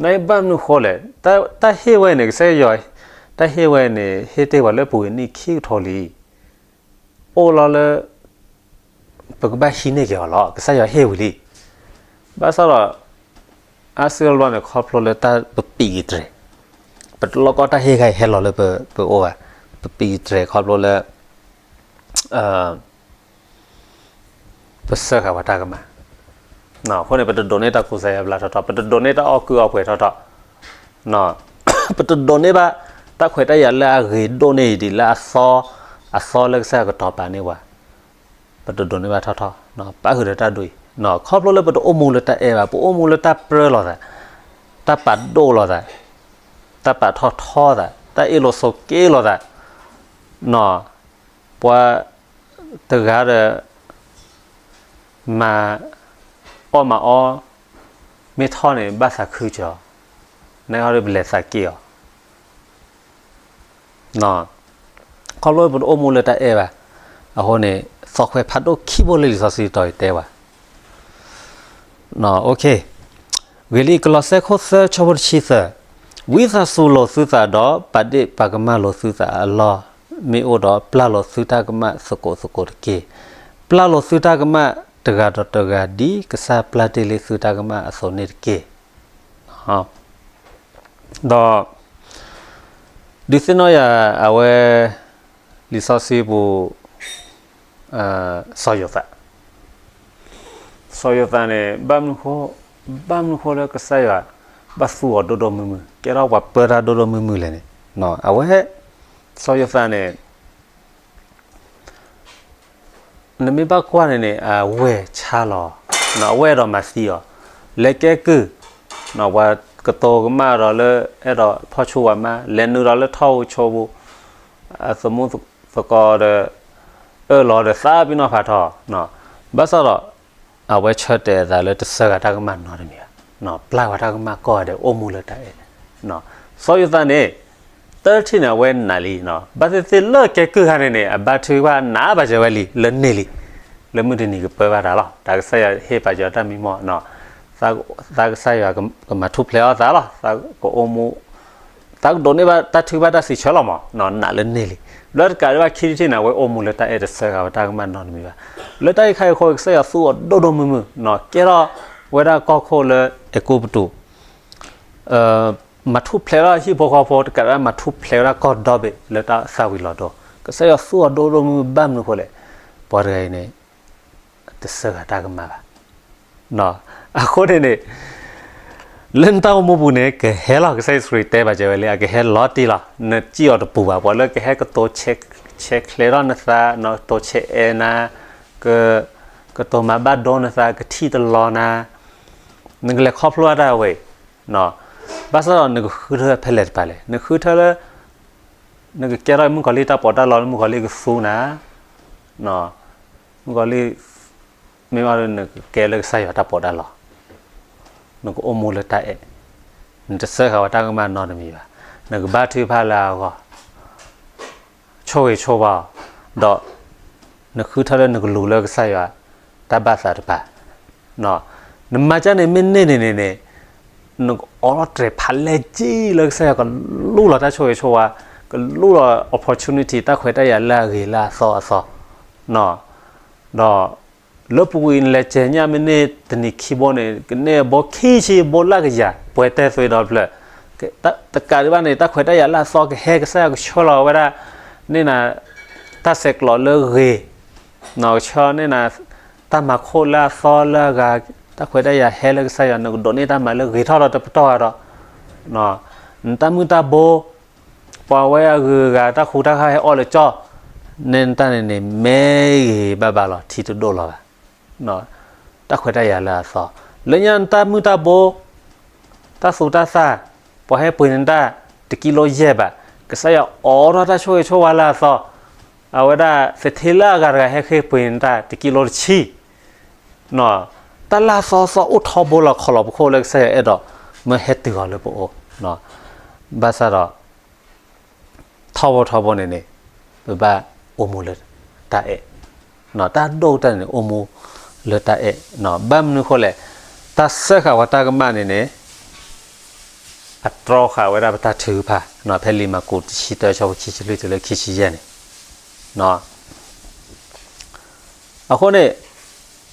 နဘၣ်မနုၤဃိလဲၣ်, တၢ်ဟ့ၣ်ဝဲန့ၣ် ကစၢ်ယွၤ တၢ်ဟ့ၣ်ဝဲန့ၣ် ဟ့ၣ်တ့ၢ်ပှၤလၢပူၤကွံာ်နံၣ်ခံကထိလံ အိၣ်လီၤလၢ ပကဘၣ်ဟံးန့ၢ်က့ၤအီၤလီၤ. ကစၢ်ယွၤဟ့ၣ်ဝံၤလံ. ဘၣ်ဆၣ်ဒီး အါစုအါဘျီန့ၣ် ခီဖျိလၢတၢ်ပပံးကတြဲၤ, ပတလိၣ်ကီတၢ်ဟ့ၣ်ဂၤအံၤဟဲလီၤလၢပအိၣ်ဘၣ်, ပပံးကတြဲၤခီဖျိလၢ ပစၢဃာ်ပှၤတၢ်ကမၣ်, အဃိန့ၣ် ပတဒိးန့ၢ်တၢ်ကူစါယါဘျါထီၣ်ထီၣ်, ပတဒိးန့ၢ်တၢ်အီၣ်ကုၢ်အီပှဲၤထီၣ်ထီၣ်, ပတဒိးန့ၢ်ဘၣ် တၢ်ခွဲးတၢ်ယာ်လၢအဂ့ၤဒိၣ်န့ၢ်အံၤဒ်လၢအသီ, အသီလၢကစၢ်ယွၤကတီၤပာ်န့ၢ်ပှၤ, ပတဒိးန့ၢ်ဘၣ်ထီၣ်ထီၣ်, ပၣ်ဃုာ်ဒီးတၢ်ဒိၣ်အံၤ, ခီဖျိလၢပတအိၣ်မူလၢတၢ်အဲၣ်ဘၣ်, ပအိၣ်မူလၢတၢ်ပြၢလိာ်သး, တၢ်ပာ်ဒိၣ်လိာ်သး, တၢ်ပာ်ထီၣ်ထီသး, တၢ်အ့ၣ်လိာ်ဆိးက့လိာ်သး, ပှၤတဂၤဒီး မၤအီၣ်မၤအီ မ့ၢ်ထီၣ်န့ၣ် ဘၣ်သးခုကီး, နဟီဒီးပလဲၤသးက့ၢ်အီၤ, ခီဖျိပတအိၣ်မူလၢတၢ်အဲၣ်ဘၣ်, အဃိန့ၣ် သီခွဲးဖးဒိၣ်ခံဘိလၢလံာ်စီဆှံတီၤအံၤတဲဝဲ ဂ့ၤလံ ကလီးစဲခိၣ်သၢ ဆၢဖိတဆံသၢ, ဝံသးစူၤလိာ်သုသးဒီး ပာ်ဒ့ၣ်ပာ်ကမၣ်လိာ်သုသးအလီၢ် မ့ၢ်အိၣ်ဒီး ပျၢ်လိာ်သုတၢ်ကမၣ်သကိးသကိးတက့ၢ်. ပျၢ်လိာ်သုတၢ်ကမၣ်တဂၤဒီးတဂၤ ဒ်ကစၢ်ပျၢ်တ့ၢ်လံသုတၢ်ကမၣ်အသိးန့ၣ်တက့ၢ်. ဒီး ဒုးသ့ၣ်နီၣ်ယၤအဝဲ လံာ်စီဆှံပူၤ စီၤယိၤသး, စီၤယိၤသးန့ၣ် ဘၣ်မနုၤဃိ ဘၣ်မနုၤဃိလၢကစၢ်ယွၤ ဘၣ်သူအီၤဒိၣ်ဒိၣ်မုၢ်မုၢ် ကဲထီၣ်ပှၤပၢတၢ်ဒိၣ်ဒိၣ်မုၢ်မုၢ်လဲၣ်န့ၣ်, အဝဲ စီၤယိၤသးန့ၣ် နမ့ၢ်ဘၣ်ကွၢ်န့ၣ်န့ၣ် အဝဲၢ်ဆါလီၤ, အဝဲၢ်ဒီးမၤသံအီၤ, လဲၤကဲကုၢ်, ပှၤကတိၤကမၣ်ဒီးလၢ အဲၣ်ဒိးဖီၣ်ဆူၣ်ဝဲမး လဲၤနုာ်ဒီးလၢထီၣ်ဧိၤဆိးဧိၤ, အသမူသကိးဒီး အၢၣ်လီၤဒီးသးပ့ၤနီၣ်ဖးထီ, ဘၣ်ဆၣ်ဒီး အဝဲဆၢတဲာ်အသးလၢတစၢဃာ်တၢ်ကမၣ်နီတမံၤဘၣ်, ပျၢ်ဝဲတၢ်ကမၣ်ကိးဂၤဒဲးအိၣ်မူလၢတၢ်အဲၣ်, စီၤယိၤသးန့ၣ် တထံၣ်န့ၣ် အဝဲနာ်လံ, ဘၣ်သ့ၣ်သ့ၣ်လၢကဲကုၢ်ခါန့ၣ်န့ၣ် အဘါထုကဖၣ်နာ်ဘၣ်စၢၤဝဲလံ လၢန့ၢ်လံ, လၢမုၢ်တနံၤကပၢဘၣ်တၢ်လီၤ. တၢ်ကစၢ်ယွၤဟ့ၣ်ပာ်စၢၤတၢ်မံမီၢ်, သးကစၢ်ယွၤကမၤထူၣ်ဖျဲးအီၤသးလီၤ, သးကအိၣ်မူ သးကဒိးန့ၢ်ဘၣ်တၢ်ထုကဖၣ်တၢ်စံးဆၢလီၤမး, နာ်လၢန့ၢ်လံ. လၢတကးဒံးဘၣ်ခံထံၣ်န့ၣ် အဝဲအိၣ်မူလၢတၢ်အဲၣ်တစၢဃာ်ဝဲတၢ်ကမၣ်နီတမံၤဘၣ်. လၢတၢ်အံၤခါအံၤအဃိ ကစၢ်ယွၤသူအီၤဒိၣ်ဒိၣ်မုၢ်မုၢ်, ကဲထီၣ်ဝဲဒၣ်ကီၢ်ခိၣ်လၢအဲၤကူပတူး မၤထူၣ်ဖျဲးထီၣ်ဟံၣ်ဖိဃီဖိ တကးဒံးဘၣ်မၤထူၣ်ဖျဲးဝဲဒၣ်ကီၢ်ဒီဘ့ၣ်လၢတၢ်သၣ်ဝံၤလီၤဒိၣ်, ကစၢ်ယွၤသူအီၤဒိၣ်ဒိၣ်မုၢ်မုၢ်ဘၣ်မနုၤအဃိလဲၣ်, ပှၤတဂၤအံၤန့ၣ် တစၢဃာ်တၢ်ကမၣ်ဘၣ်. အဃိန့ၣ်န့ၣ် လၢနတၢ်အိၣ်မူပူၤန့ၣ် ကဟဲလီၤ, ကစၢ်ယ့ၣ်ၡူးခရံာ်တဲဘၣ်စၢၤဝဲလံ အကဟဲလီၤတံၢ်လီၤ, နစံၣ်အီၤတပူၤဘၣ်, ပှၤလၢကဟဲကတိၤဆဲးချဲးထီၣ်နသး, တိၤဆဲးအဲးနၤ, ကတိၤမၤဘၣ်ဒိနသး, ကထံၣ်တလီၤနၤ, နကလဲၤခီဖျိတၢ်အဝဲအံၤ, ဘၣ်ဆၣ်ဒီးနကဃုထၢဖဲလဲၣ်တပၤလဲၣ်, နဃုထၢလၢ နကကဲထီၣ်မုၣ်ကီၤလံၢ်တၢ်ပီးတၢ်လီလၢမုၣ်ကီၤလံၢ်ကသူနၤ, မုၣ်ကီၤလံၢ် မ့ၢ်ဘၣ်ဒီးနကကဲလၢကစၢ်ယွၤတၢ်ပီးတၢ်လီ, နကအိၣ်မူလၢတၢ်အဲၣ်, နတစၢဃာ်ဝဲတၢ်ကမၣ်နီတမံၤဘၣ်, နကဘါထုကဖၣ်လၢအဂီၢ် ဆိၣ်ဂ့ၤဆိၣ်ဝါအီၤ, ဒီး နဃုထၢလၢနကလူၤလၢကစၢ်ယွၤ တၢ်ဘၣ်သးတပၤ, နမၤကၢ်န့ၣ်မ့ၢ်န့ၢ်န့ၣ်န့ၣ်န့ၣ်, နကအီထီၣ်တြဲၤဖးလဲၢ်ကံလၢကစၢ်ယွၤကလူလီၤတၢ်ဆိၣ်ဂ့ၤဆိၣ်ဝါ, ကလူလီၤ opportunity တၢ်ခွဲးတၢ်ယာ်လၢအဂ့ၤလၢအသီအသီ ဒီးလၢပူၤကွံာ်နလဲၤကဲညၣ်မ့ၢ်န့ၢ် တနံၤခံဘိန့ၣ် ကန့ၢ်ဘိခံဆံဘိလၢကယၤ ပှဲၤတဲသွံဒီဖျၢၣ်, တကးဒံးဘၣ်န့ၣ် တၢ်ခွဲးတၢ်ယာ်လၢအသီကဟဲ ကစၢ်ယွၤကဆှၢလီၤဝဲဒၣ် န့ၢ်နၤ တၢ်ဆဲးကျိးလၢဂ့ၤ, ကဆှၢန့ၢ်နၤ တၢ်မၤခိၣ်လၢအသီလၢအဂၤ, တၢ်ခွဲးတၢ်ယာ်ဟဲလၢကစၢ်ယွၤ နကဒိးန့ၢ်တၢ်မၤလၢဂ့ၤထီၣ်ဒီးတပတီၢ်ဂၤဒီး နတၢ်မုၢ်တၢ်ဘိ ပှၤဝဲအဂုၤအဂၤတၢ်ဃူတၢ်ဃၣ်ဟဲအီၣ်လၢကၠီၣ်, နဲနတၢ်န့ၣ်န့ၣ် မ့ၢ်ဂ့ၤဘၣ်ဘၣ်လီၤ ထံတဒိၣ်လီၤဘၣ်. တၢ်ခွဲးတၢ်ယာ်လၢအသီ, လၢညါနတၢ်မုၢ်တၢ်ဘိ, တၢ်သူတၢ်သၣ်, ပှၤဟဲပှ့ၤနတၢ်တကံလိယဲၢ်ဘး, ကစၢ်ယွၤအိးထီၣ်တၢ်ဆိၣ်ဂ့ၤဆိၣ်ဝါလၢအသီ, အဝဲဒၣ်သထ့လၢအဂၤတဂၤဟဲဃ့ပှ့ၤနတၢ်တကံလိတဆံ တၢ်လၢအသီသီအိၣ်ထီဘိလီၤ ခီၣ်လီၤပခိၣ်လၢကစၢ်ယွၤအဲၣ်ဒိးမၢဟဲတုၤအီၤလၢပအိၣ်, ဘၣ်ဆၣ်ဒီး ထီဘိထီဘိန့ၣ်န့ၣ် ပဘၣ်အိၣ်မူလၢတၢ်အဲၣ်, တၢ်ဒိၣ်ကတၢၢ်န့ၣ်န့ၣ် အိၣ်မူလၢတၢ်အဲၣ်, ဘၣ်မနုၤအဃိလဲၣ်, တၢ်စၢဃာ်ဝဲတၢ်ကမၣ်န့ၣ်န့ၣ် အတြီဃာ်ဝဲဒၣ်ပတၢ်ထုကဖၣ်, ဖဲလံာ်မၢ်ကူးတဆံတၢ ဆၢဖိခံဆံလွံၢ်တုၤလၢခံဆံယဲၢ်န့ၣ် အဃိန့ၣ်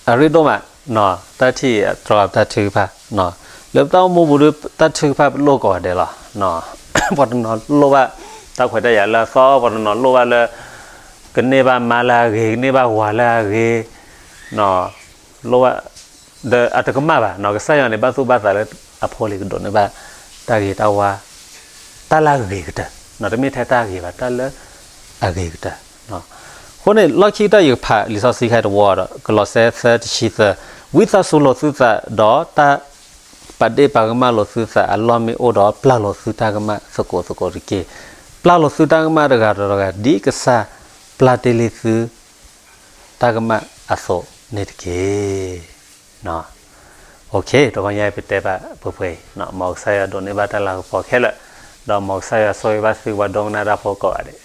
အရ့ဒိၣ်မး, တၢ်ထံၣ်အတြီပတၢ်ထုကဖၣ်, လၢပတၢ်အိၣ်မူပူၤဒီး တၢ်ထုကဖၣ်ပလိၣ်ကိးဂၤဒဲးလီၤ. ပှၤတနီၤလိၣ်ဘၣ်တၢ်ခွဲးတၢ်ယာ်လၢအသီ, ပှၤတနီၤလိၣ်ဘၣ်လၢ ကန့ၢ်ဘၣ်မါလၢအဂ့ၤ, ကန့ၢ်ဘၣ်ဝၤလၢအဂ့ၤ, လိၣ်ဘၣ်, ဒီးအတကမၣ်ဘၣ်, ကစၢ်ယွၤန့ၣ် ဘၣ်သူၣ်ဘၣ်သးလၢအဖိအလံၤကဒိးန့ၢ်ဘၣ် တၢ်ဂ့ၤတၢ်ဝါ, တၢ်လၢအဂ့ၤကတၢၢ်, တမ့ၢ်ထဲတၢ်ဂ့ၤဘၣ်, တၢ်လၢအဂ့ၤကတၢၢ်. အဃိန့ၣ် လီၢ်ခံကတၢၢ်ယကဖးလံာ်စီဆှံခဲတဝီဒီး ကလီးစဲ သၢ တဆံသၢ, ဝံသးစူၤလိာ်သုသးဒီး တၢ်ပာ်ဒ့ၣ်ပာ်ကမၣ်လိာ်သုသးအလီၢ်မ့ၢ်အိၣ်ဒီး ပျၢ်လိာ်သုတၢ်ကမၣ်သကိးသကိးတက့ၢ်. ပျၢ်လိာ်သုတၢ်ကမၣ်တဂၤဒီးတဂၤ ဒ်ကစၢ်ပျၢ်တ့ၢ်လံသု တၢ်ကမၣ်အသိးန့ၣ်တက့ၢ်. တဘျီညါအံၤပတဲဘၣ်ပှဲၤပှဲၤအံၤ, မ်ကစၢ်ယွၤဒိးန့ၢ်ဘၣ်တၢ်လၤကပီၤခဲလၢာ်, ဒီးမ်ကစၢ်ယွၤဆိၣ်ဂ့ၤဘၣ်သုပှၤဒိကနၣ်တၢ်ဖိကိးဂၤဒဲး.